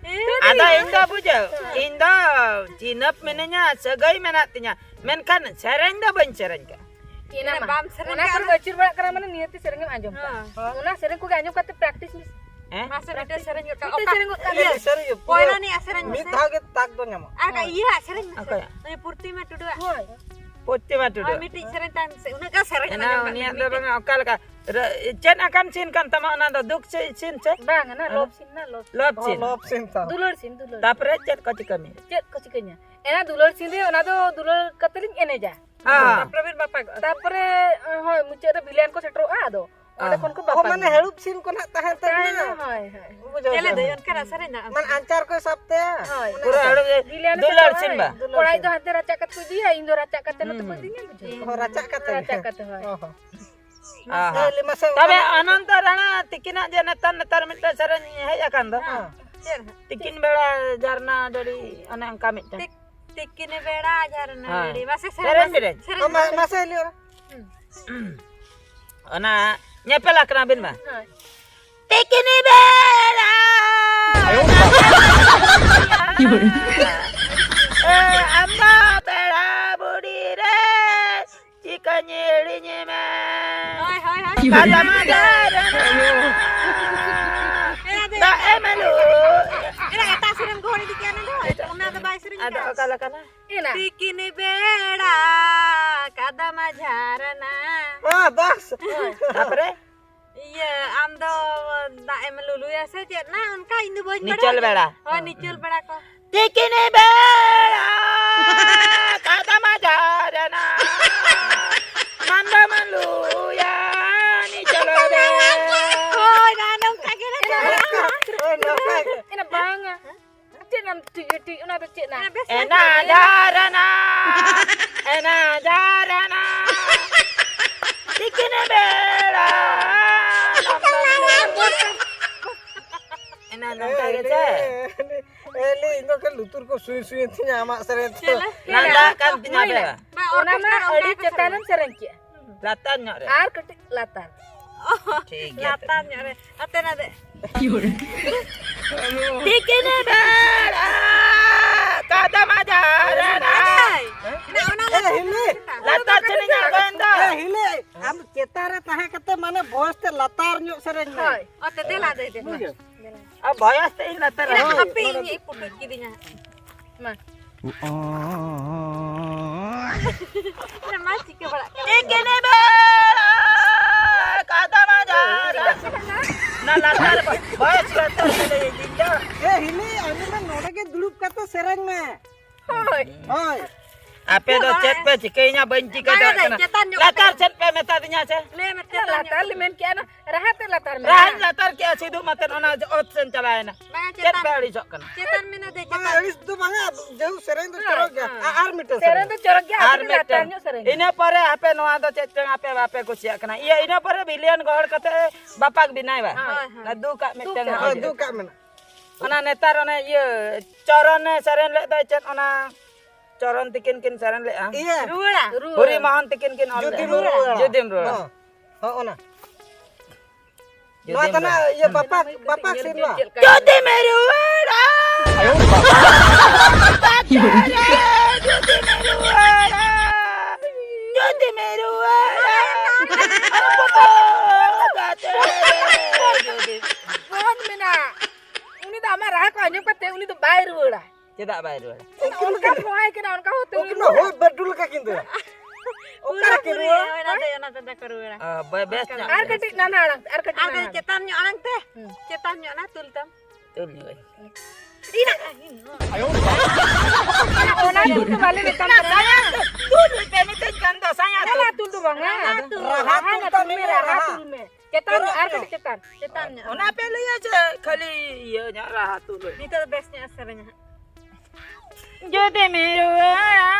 ᱟᱫᱚ ᱤᱧ ᱫᱚ ᱵᱩᱡᱷᱟᱹᱣ, ᱤᱧ ᱫᱚ ᱪᱤᱱᱦᱟᱹᱯ ᱢᱤᱱᱟᱹᱧᱟ, ᱥᱟᱹᱜᱟᱹᱭ ᱢᱮᱱᱟᱜ ᱛᱤᱧᱟ, ᱢᱮᱱᱠᱷᱟᱱ ᱥᱮᱨᱮᱧ ᱫᱚ ᱵᱟᱹᱧ ᱥᱮᱨᱮᱧ ᱠᱟᱜᱼᱟ᱾ ᱪᱮᱫ ᱦᱚᱸ ᱵᱟᱝ᱾ ᱵᱟᱢ ᱥᱮᱨᱮᱧ ᱚᱱᱟ ᱠᱟᱜ ᱠᱚᱨᱮ ᱨᱮ᱾ ᱟᱹᱪᱩᱨ ᱵᱟᱲᱟᱜ ᱠᱟᱱᱟ ᱢᱟᱱᱮ ᱱᱤᱦᱟᱹᱛᱤ ᱥᱮᱨᱮᱧ ᱮᱢ ᱟᱸᱡᱚᱢ ᱠᱟᱜᱼᱟ᱾ ᱦᱮᱸ᱾ ᱚᱱᱟ ᱥᱮᱨᱮᱧ ᱠᱚᱜᱮ ᱟᱸᱡᱚᱢ ᱠᱟᱛᱮ ᱯᱨᱮᱠᱴᱤᱥ ᱢᱮ᱾ ᱦᱮᱸ? ᱢᱟᱥᱮ ᱢᱤᱫᱴᱮᱱ ᱥᱮᱨᱮᱧ ᱜᱚᱫ ᱠᱟᱜ ᱢᱮ᱾ ᱢᱤᱫᱴᱮᱱ ᱚᱠᱟ? ᱥᱮᱨᱮᱧ ᱜᱚᱫ ᱠᱟᱜ ᱢᱮ᱾ ᱤᱭᱟᱹ ᱥᱮᱨᱮᱧ ᱜᱚᱫ ᱢᱤᱫ ᱠᱟᱜ ᱫᱷᱟᱣ ᱢᱮ᱾ ᱜᱮ ᱛᱟᱠ ᱫᱚ ᱧᱟᱢᱚᱜᱼᱟ᱾ ᱟᱨ ᱦᱮᱸ᱾ ᱤᱭᱟᱹ ᱦᱟᱸᱜ ᱥᱮᱨᱮᱧ ᱢᱮᱥᱮ᱾ ᱚᱠᱚᱭᱟᱜ? ᱩᱱᱤ ᱯᱨᱚᱛᱤᱢᱟ ᱴᱩᱰᱩᱣᱟᱜ᱾ ᱦᱳᱭ᱾ ᱯᱨᱚᱛᱤᱢᱟ ᱴᱩᱰᱩ᱾ ᱦᱳᱭ, ᱢᱤᱫᱴᱤᱡ ᱥᱮᱨᱮᱧ ᱛᱟᱭ ᱢᱮᱥᱮ᱾ ᱩᱱᱟᱹᱜ ᱜᱟᱱ ᱥᱮᱨᱮᱧ ᱮᱱᱟ ᱟᱸᱡᱚᱢ ᱠᱟᱜ ᱩᱱᱤᱭᱟᱜ ᱢᱮ, ᱫᱚ ᱢᱤᱫᱴᱤᱡ᱾ ᱵᱟᱝᱟ, ᱚᱠᱟ ᱞᱮᱠᱟ? ᱨᱮ-, ᱪᱮᱫ ᱟᱠᱟᱱ ᱥᱤᱱ ᱠᱟᱱ ᱛᱟᱢᱟ ᱚᱱᱟ ᱫᱚ? ᱫᱩᱠ ᱥᱮ-, ᱥᱤᱱ ᱥᱮ? ᱵᱟᱝ, ᱚᱱᱟ ᱦᱮᱸ? ᱞᱚᱵᱷ ᱥᱤᱱ ᱱᱟ, ᱞᱚᱵᱷ ᱥᱤᱱ᱾ ᱞᱚᱵᱷ ᱥᱤᱱ᱾ ᱚ, ᱞᱚᱵᱷ ᱥᱤᱱ ᱛᱟᱢ᱾ ᱫᱩᱞᱟᱹᱲ ᱥᱤᱱ, ᱫᱩᱞᱟᱹᱲ᱾ ᱛᱟᱯᱚᱨᱮ ᱪᱮᱫ ᱠᱚ ᱪᱤᱠᱟᱹ ᱢᱮᱭᱟ? ᱪᱮᱫ ᱠᱚ ᱪᱤᱠᱟᱹᱧᱟ? ᱮᱱᱟ ᱫᱩᱞᱟᱹᱲ ᱥᱤᱱ ᱨᱮ ᱚᱱᱟ ᱫᱚ ᱫᱩᱞᱟᱹᱲ ᱠᱟᱛᱮ ᱞᱤᱧ ᱮᱱᱮᱡᱟ᱾ ᱦᱮᱸ᱾ ᱛᱟᱯᱚᱨᱮ ᱵᱤᱱ ᱵᱟᱯᱟᱜᱚᱜᱼᱟ᱾ ᱛᱟᱯᱚᱨᱮ, ᱦᱳᱭ, ᱢᱩᱪᱟᱹᱫ ᱨᱮ ᱵᱷᱤᱞᱮᱱ ᱠᱚ ᱥᱮᱴᱮᱨᱚᱜᱼᱟ ᱟᱫᱚ᱾ ᱚᱸᱰᱮ ᱚ᱾ ᱠᱷᱚᱱ ᱠᱚ ᱚ, ᱵᱟᱯᱟᱜ ᱢᱟᱱᱮ ᱜᱮᱭᱟ᱾ ᱦᱟᱹᱲᱩᱵ ᱥᱤᱱ ᱠᱚ ᱱᱟᱦᱟᱜ ᱛᱟᱦᱮᱱ ᱛᱟᱦᱮᱱᱟ᱾ ᱛᱟᱦᱮᱱᱟ, ᱦᱳᱭ, ᱦᱳᱭ᱾ ᱵᱩᱡᱷᱟᱹᱣ ᱪᱮᱞᱮ ᱠᱮᱫᱟ ᱫᱟᱹᱭ ᱵᱤᱱ? ᱚᱱᱠᱟᱱᱟᱜ ᱥᱮᱨᱮᱧ ᱱᱟᱜ ᱦᱳᱭ᱾ ᱯᱩᱨᱟᱹ ᱦᱟᱹᱲᱩᱵ ᱮ ᱵᱷᱤᱞᱮᱱ ᱫᱩᱞᱟᱹᱲ ᱥᱮᱴᱮᱨᱚᱜᱼᱟᱭ, ᱥᱤᱱ ᱵᱟ? ᱫᱩᱞᱟᱹᱲ ᱠᱚᱲᱟ ᱤᱡ ᱫᱚ ᱦᱟᱱᱛᱮ ᱨᱟᱪᱟᱜ ᱠᱟᱛᱮ ᱠᱚ ᱤᱫᱤᱭᱟ, ᱤᱧ ᱫᱚ ᱨᱟᱪᱟᱜ ᱠᱟᱛᱮ ᱱᱚᱛᱮ ᱠᱚ ᱦᱩᱸ᱾ ᱤᱫᱤᱧᱟ, ᱵᱩᱡᱷᱟᱹᱣ᱾ ᱚ, ᱨᱟᱪᱟᱜ ᱠᱟᱛᱮ᱾ ᱨᱟᱪᱟᱜ ᱠᱟᱛᱮ, ᱦᱳᱭ᱾ ᱚ ᱦᱚᱸ᱾ ᱟᱦᱟ᱾ ᱢᱟᱥᱮ, ᱢᱟᱥᱮ ᱛᱚᱵᱮ ᱚᱱᱟ ᱚᱱᱚᱱᱛᱚ ᱨᱟᱬᱟ ᱛᱤᱠᱤᱱᱟᱜ ᱡᱮ ᱱᱮᱛᱟᱨ, ᱱᱮᱛᱟᱨ ᱢᱤᱫᱴᱮᱱ ᱥᱮᱨᱮᱧ ᱦᱮᱡ ᱟᱠᱟᱱ ᱫᱚ᱾ ᱦᱮᱸ᱾ ᱪᱮᱫ ᱦᱟᱸᱜ? ᱛᱤᱠᱤᱱ ᱵᱮᱲᱟ ᱡᱷᱟᱨᱱᱟ ᱰᱟᱹᱰᱤ, ᱚᱱᱮ ᱚᱱᱠᱟ ᱢᱤᱫᱴᱮᱱ᱾ ᱛᱤᱠ-, ᱛᱤᱠᱤᱱ ᱵᱮᱲᱟ ᱡᱷᱟᱨᱱᱟ ᱦᱮᱸ᱾ ᱰᱟᱹᱰᱤ᱾ ᱢᱟᱥᱮ ᱥᱮᱨᱮᱧ ᱥᱮᱨᱮᱧ ᱢᱟᱥᱮ, ᱵᱮᱨᱮᱧ᱾ ᱥᱮᱨᱮᱧ ᱚ, ᱢᱟ-, ᱢᱟᱥᱮ᱾ ᱢᱟᱥᱮ ᱞᱟᱹᱭ ᱢᱮ᱾ ᱚᱱᱟ ᱧᱮᱯᱮᱞ ᱟᱠᱟᱱᱟ ᱵᱤᱱ ᱢᱟ᱾ ᱦᱳᱭ᱾ ᱛᱤᱠᱤᱱ ᱵᱮᱲᱟ᱾ ᱟᱭᱳ ᱵᱟᱵᱟ᱾ ᱮ, ᱟᱢ ᱫᱚ ᱦᱤᱲᱤᱧᱮ ᱢᱮ᱾ ᱦᱳᱭ, ᱦᱳᱭ, ᱦᱳᱭ᱾ ᱠᱟᱞᱟ ᱢᱟᱫᱷᱟᱨ ᱮᱱᱟ᱾ ᱮ, ᱟᱫᱚ ᱫᱟᱜ ᱮᱢ ᱞᱩ᱾ ᱮ, ᱮᱴᱟᱜ ᱥᱮᱨᱮᱧ ᱠᱚ ᱦᱚᱲ ᱤᱫᱤ ᱠᱮᱜᱼᱟ, ᱚᱱᱟ ᱫᱚ, ᱚᱱᱟ ᱫᱚ ᱵᱟᱭ ᱥᱮᱨᱮᱧ ᱟᱫᱚ ᱠᱟᱜᱼᱟ᱾ ᱚᱠᱟ ᱞᱮᱠᱟᱱᱟ? ᱮᱱᱟ᱾ ᱛᱤᱠᱤᱱ ᱵᱮᱲᱟ ᱠᱟᱫᱟᱢ ᱡᱷᱟᱨᱱᱟ᱾ ᱦᱳᱭ, ᱵᱟᱥ᱾ ᱦᱳᱭ᱾ ᱛᱟᱯᱚᱨᱮ? ᱤᱭᱟᱹ, ᱟᱢ ᱫᱚ ᱫᱟᱜ ᱮᱢ ᱞᱩᱞᱩᱭᱟ ᱥᱮ ᱪᱮᱫ ᱱᱟ? ᱚᱱᱠᱟ ᱤᱧ ᱫᱚ ᱵᱟᱹᱧ ᱵᱟᱲᱟᱭᱟ᱾ ᱱᱤᱪᱚᱞ ᱵᱮᱲᱟ᱾ ᱦᱳᱭ, ᱱᱤᱪᱚᱞ ᱵᱮᱲᱟ ᱠᱚ᱾ ᱛᱤᱠᱤᱱ ᱵᱮᱲᱟ ᱠᱟᱫᱟᱢ ᱡᱷᱟᱨᱱᱟ᱾ ᱢᱟᱱᱫᱟ ᱢᱟᱞᱩᱭᱟ ᱱᱤᱪᱚᱞ ᱵᱮᱲᱟ᱾ ᱦᱳᱭ, ᱱᱟ ᱱᱚᱝᱠᱟ ᱜᱮ ᱞᱮ ᱪᱟᱞᱟᱜᱼᱟ᱾ ᱦᱳᱭ, ᱱᱚᱝᱠᱟ ᱜᱮ᱾ ᱮᱱᱟ ᱵᱟᱝᱟ᱾ ᱪᱮᱫ ᱮᱢ ᱴᱷᱤᱠ ᱴᱷᱤᱠ ᱚᱱᱟ ᱫᱚ ᱪᱮᱫ ᱱᱟ? ᱮᱱᱟ ᱵᱮᱥ ᱮᱱᱟ ᱵᱟᱝ ᱡᱷᱟᱨᱱᱟ, ᱮᱱᱟ ᱡᱷᱟᱨᱱᱟ᱾ ᱛᱤᱠᱤᱱ ᱵᱮᱲᱟ᱾ ᱮᱱᱟ ᱱᱚᱝᱠᱟ ᱜᱮ ᱪᱮ? ᱮᱞᱤ, ᱮᱞᱤ, ᱤᱧ ᱫᱚ ᱠᱷᱟᱹᱞᱤ ᱞᱩᱛᱩᱨ ᱠᱚ ᱥᱩᱭ ᱥᱩᱭ ᱮᱱ ᱛᱤᱧᱟ ᱟᱢᱟᱜ ᱥᱮᱨᱮᱧ ᱛᱮ᱾ ᱪᱮᱫ ᱞᱮ? ᱞᱟᱸᱫᱟ ᱠᱟᱱ ᱛᱤᱧᱟ ᱵᱮ᱾ ᱵᱟ, ᱚᱱᱟ ᱢᱟ orchestra ᱟᱹᱰᱤ ᱚᱱᱠᱟ ᱠᱚ ᱪᱮᱛᱟᱱ ᱮᱢ ᱥᱮᱨᱮᱧᱟ᱾ ᱥᱮᱨᱮᱧ ᱠᱮᱜᱼᱟ᱾ ᱞᱟᱛᱟᱨ ᱧᱚᱜ ᱨᱮ᱾ ᱟᱨ ᱠᱟᱹᱴᱤᱡ ᱞᱟᱛᱟᱨ᱾ ᱚ, ᱴᱷᱤᱠ ᱜᱮᱭᱟ ᱛᱚ᱾ ᱞᱟᱛᱟᱨ ᱧᱚᱜ ᱨᱮ᱾ ᱦᱟᱛᱮ ᱱᱟᱛᱮ᱾ ᱛᱤᱠᱤᱱ ᱵᱮᱲᱟ ᱠᱟᱫᱟᱢ ᱡᱷᱟᱨᱱᱟ᱾ ᱦᱳᱭ᱾ ᱦᱮᱸ? ᱚᱱᱟ ᱮ, ᱦᱤᱞᱤ᱾ ᱞᱟᱛᱟᱨ ᱥᱮᱱᱤᱧ ᱟᱬᱜᱚᱭᱮᱱ ᱫᱚ᱾ ᱮ, ᱦᱤᱞᱤ, ᱟᱢ ᱪᱮᱛᱟᱱ ᱨᱮ ᱛᱟᱦᱮᱸ ᱠᱟᱛᱮ ᱢᱟᱱᱮ voice ᱛᱮ ᱞᱟᱛᱟᱨ ᱧᱚᱜ ᱥᱮᱨᱮᱧ ᱢᱮ᱾ ᱦᱳᱭ᱾ ᱚ, ᱛᱮ ᱫᱮᱞᱟ ᱫᱟᱹᱭ ᱫᱮ᱾ ᱵᱩᱡᱷᱟᱹᱣ᱾ ᱟᱨ voice ᱛᱮ ᱤᱧ ᱞᱟᱛᱟᱨ ᱮᱱᱟ ᱨᱮ᱾ ᱦᱟᱯᱮ ᱤᱧ ᱮ ᱯᱩᱴᱩᱡ ᱠᱤᱫᱤᱧᱟ᱾ ᱢᱟ᱾ ᱚᱱᱟ ᱢᱟ ᱪᱤᱠᱟᱹ ᱵᱟᱲᱟᱜ ᱠᱟᱱᱟ? ᱮᱠᱮᱱᱮ ᱵᱮᱲᱟ ᱠᱟᱫᱟᱢ ᱡᱷᱟᱨᱱᱟ᱾ ᱚᱱᱟ ᱞᱟᱛᱟᱨ ᱨᱮ voice ᱞᱟᱛᱟᱨ ᱨᱮ ᱞᱟᱹᱭ ᱫᱤᱧ ᱫᱚ᱾ ᱮ ᱦᱤᱞᱤ, ᱟᱢ ᱢᱟ ᱱᱚᱰᱮ ᱜᱮ ᱫᱩᱲᱩᱵ ᱠᱟᱛᱮ ᱥᱮᱨᱮᱧ ᱢᱮ᱾ ᱦᱳᱭ᱾ ᱦᱳᱭ᱾ ᱟᱯᱮ ᱫᱚ ᱪᱮᱫ ᱯᱮ ᱪᱤᱠᱟᱹᱭᱤᱧᱟ ᱵᱟᱹᱧ ᱪᱤᱠᱟᱹ ᱵᱟᱝ, ᱫᱟᱲᱮᱭᱟᱜ ᱵᱟᱝ, ᱠᱟᱱᱟ᱾ ᱪᱮᱛᱟᱱ ᱧᱚᱜ ᱞᱟᱛᱟᱨ ᱠᱟᱛᱮ᱾ ᱥᱮᱫ ᱯᱮ ᱢᱮᱛᱟ ᱫᱤᱧᱟ ᱥᱮ? ᱞᱟᱹᱭ ᱢᱮ, ᱪᱮᱛᱟᱱ ᱞᱟᱛᱟᱨ ᱧᱚᱜ᱾ ᱞᱮ ᱢᱮᱱ ᱠᱮᱜᱼᱟ ᱱᱟ, ᱨᱟᱦᱟ ᱛᱮ ᱞᱟᱛᱟᱨ ᱢᱮ᱾ ᱨᱟᱦᱟᱧ ᱞᱟᱛᱟᱨ ᱠᱮᱜᱼᱟ, ᱥᱤᱫᱷᱩ ᱢᱟᱛᱮᱱ ᱚᱱᱟ ᱚᱛ ᱥᱮᱱ ᱪᱟᱞᱟᱣᱮᱱᱟ᱾ ᱵᱟᱝ, ᱪᱮᱫ ᱪᱮᱛᱟᱱ᱾ ᱯᱮ ᱟᱹᱲᱤᱥᱚᱜ ᱠᱟᱱᱟ? ᱪᱮᱛᱟᱱ ᱢᱮᱱᱟ ᱫᱮ, ᱵᱟᱝ, ᱪᱮᱛᱟᱱ᱾ ᱟᱹᱲᱤᱥ ᱫᱚ ᱵᱟᱝᱟ, ᱡᱮᱦᱩ ᱥᱮᱨᱮᱧ ᱫᱚ ᱦᱳᱭ, ᱪᱚᱨᱚᱠ ᱜᱮᱭᱟ᱾ ᱦᱳᱭ᱾ ᱟ-, ᱟᱨ ᱢᱤᱫᱴᱮᱱ ᱥᱮᱨᱮᱧ ᱥᱮᱨᱮᱧ᱾ ᱫᱚ ᱪᱚᱨᱚᱠ ᱜᱮᱭᱟ, ᱟᱨ ᱟᱯᱮ ᱫᱚ ᱞᱟᱛᱟᱨ ᱢᱤᱫᱴᱮᱱ᱾ ᱧᱚᱜ ᱥᱮᱨᱮᱧ ᱤᱱᱟᱹ ᱯᱚᱨᱮ ᱟᱯᱮ ᱱᱚᱣᱟ ᱫᱚ ᱪᱮᱫ ᱪᱚᱝ ᱟᱯᱮ ᱵᱟᱯᱮ ᱠᱩᱥᱤᱭᱟᱜ ᱠᱟᱱᱟ᱾ ᱤᱭᱟᱹ, ᱤᱱᱟᱹ ᱯᱚᱨᱮ ᱵᱤᱞᱤᱭᱟᱱ ᱜᱚᱦᱚᱲ ᱠᱟᱛᱮ ᱵᱟᱯᱟᱠ ᱵᱮᱱᱟᱣᱟ᱾ ᱦᱳᱭ, ᱦᱳᱭ᱾ ᱚᱱᱟ ᱫᱩᱠᱟᱜ ᱢᱤᱫᱴᱮᱱ ᱫᱩᱠᱟᱜ᱾ ᱦᱟᱸᱜ ᱦᱳᱭ, ᱦᱩᱭᱩᱜ᱾ ᱫᱩᱠᱟᱜ ᱢᱮᱱᱟᱜ᱾ ᱚᱱᱟ ᱱᱮᱛᱟᱨ ᱚᱱᱮ ᱤᱭᱟᱹ ᱪᱚᱨᱚᱱᱮ ᱥᱮᱨᱮᱧ ᱞᱮᱫ ᱫᱚ ᱪᱮᱫ ᱚᱱᱟ ᱪᱚᱨᱚᱱ ᱛᱤᱠᱤᱱ ᱠᱤᱱ ᱥᱮᱨᱮᱧ ᱞᱮᱫᱼᱟ? ᱤᱭᱟᱹ᱾ ᱨᱩᱣᱟᱹᱲᱟ᱾ ᱦᱚᱨᱤ ᱢᱳᱦᱚᱱ ᱛᱤᱠᱤᱱ ᱠᱤᱱ ᱚᱞ ᱞᱮᱫᱼᱟ᱾ ᱡᱩᱫᱤᱢ ᱨᱩᱣᱟᱹᱲᱟ᱾ ᱡᱩᱫᱤᱢ ᱨᱩᱣᱟᱹᱲᱟ᱾ ᱦᱚᱸ, ᱦᱚᱸ, ᱚᱱᱟ᱾ ᱱᱚᱣᱟ ᱡᱩᱫᱤᱢ ᱫᱚ ᱱᱟᱜ ᱨᱩᱣᱟᱹᱲᱟ᱾ ᱤᱭᱟᱹ ᱵᱟᱯᱟᱠ, ᱵᱟᱯᱟᱠ ᱥᱮᱨᱮᱧ ᱱᱚᱣᱟ᱾ ᱡᱩᱫᱤᱢ ᱨᱩᱣᱟᱹᱲᱟ᱾ ᱡᱩᱫᱤᱢ ᱨᱩᱣᱟᱹᱲᱟ᱾ ᱡᱩᱫᱤᱢ ᱨᱩᱣᱟᱹᱲᱟ᱾ ᱩᱱᱤ ᱫᱚ ᱟᱢᱟᱜ ᱨᱟᱦᱟ ᱠᱚ ᱟᱸᱡᱚᱢ ᱠᱟᱛᱮ ᱩᱱᱤ ᱫᱚ ᱵᱟᱭ ᱨᱩᱣᱟᱹᱲᱟ᱾ ᱪᱮᱫᱟᱜ ᱵᱟᱭ ᱨᱩᱣᱟᱹᱲᱟ? ᱚᱱᱠᱟ ᱦᱚᱦᱚᱭ ᱠᱟᱱᱟ, ᱚᱱᱠᱟ ᱦᱚᱸ ᱛᱮ ᱩᱱᱤ ᱩᱱᱠᱤᱱ ᱫᱚ ᱦᱚᱭ ᱵᱟᱹᱨᱰᱩ ᱞᱮᱠᱟ ᱠᱤᱱ ᱫᱟᱹᱲᱟ᱾ ᱚᱠᱟ ᱨᱮ ᱠᱤᱱ ᱨᱩᱣᱟᱹᱲᱟ? ᱚᱱᱟ ᱫᱚ, ᱚᱱᱟ ᱫᱚ ᱵᱟᱠᱚ ᱨᱩᱣᱟᱹᱲᱟ᱾ ᱚ, ᱵᱮ-, ᱵᱮᱥ ᱧᱚᱜ ᱟᱨ ᱠᱟᱹᱴᱤᱡ ᱱᱟᱱᱦᱟ ᱟᱲᱟᱝ ᱛᱮ, ᱟᱨ ᱠᱟᱹᱴᱤᱡ ᱟᱨ ᱱᱟᱱᱦᱟ ᱠᱟᱹᱴᱤᱡ ᱟᱲᱟᱝ᱾ ᱪᱮᱛᱟᱱ ᱧᱚᱜ ᱟᱲᱟᱝ ᱛᱮ, ᱦᱩᱸ᱾ ᱪᱮᱛᱟᱱ ᱧᱚᱜ ᱚᱱᱟ ᱛᱩᱞ ᱛᱟᱢ᱾ ᱛᱩᱞ ᱧᱚᱜ ᱟᱹᱧ᱾ ᱚᱱᱟ ᱜᱮ ᱛᱚ ᱵᱟᱞᱮ ᱢᱮᱛᱟᱢ ᱠᱟᱱᱟ᱾ ᱥᱟᱭᱟ ᱛᱩᱞ ᱯᱮ ᱢᱤᱛᱟᱹᱧ ᱠᱟᱱ ᱫᱚ, ᱥᱟᱭᱟ ᱨᱟᱦᱟ ᱛᱩᱞ᱾ ᱛᱩᱞ ᱫᱚ ᱵᱟᱝᱟ᱾ ᱨᱟᱦᱟ ᱛᱩᱞ᱾ ᱨᱟᱦᱟ ᱛᱩᱞ ᱛᱟᱢ ᱢᱮ, ᱨᱟᱦᱟ ᱛᱩᱞ ᱢᱮ᱾ ᱪᱮᱛᱟᱱ ᱧᱚᱜ, ᱟᱨ ᱠᱟᱹᱴᱤᱡ ᱪᱮᱛᱟᱱ᱾ ᱪᱮᱛᱟᱱ ᱧᱚᱜ᱾ ᱚᱱᱟ ᱯᱮ ᱞᱟᱹᱭᱟ ᱡᱮ ᱠᱷᱟᱹᱞᱤ ᱤᱭᱟᱹ ᱧᱚᱜ ᱨᱟᱦᱟ ᱛᱩᱞ᱾ ᱱᱤᱛᱚᱜ ᱫᱚ ᱵᱮᱥ ᱧᱚᱜ ᱮ ᱥᱮᱨᱮᱧᱟ ᱦᱟᱸᱜ᱾ ᱡᱩᱫᱤᱢ ᱨᱩᱣᱟᱹᱲᱟ᱾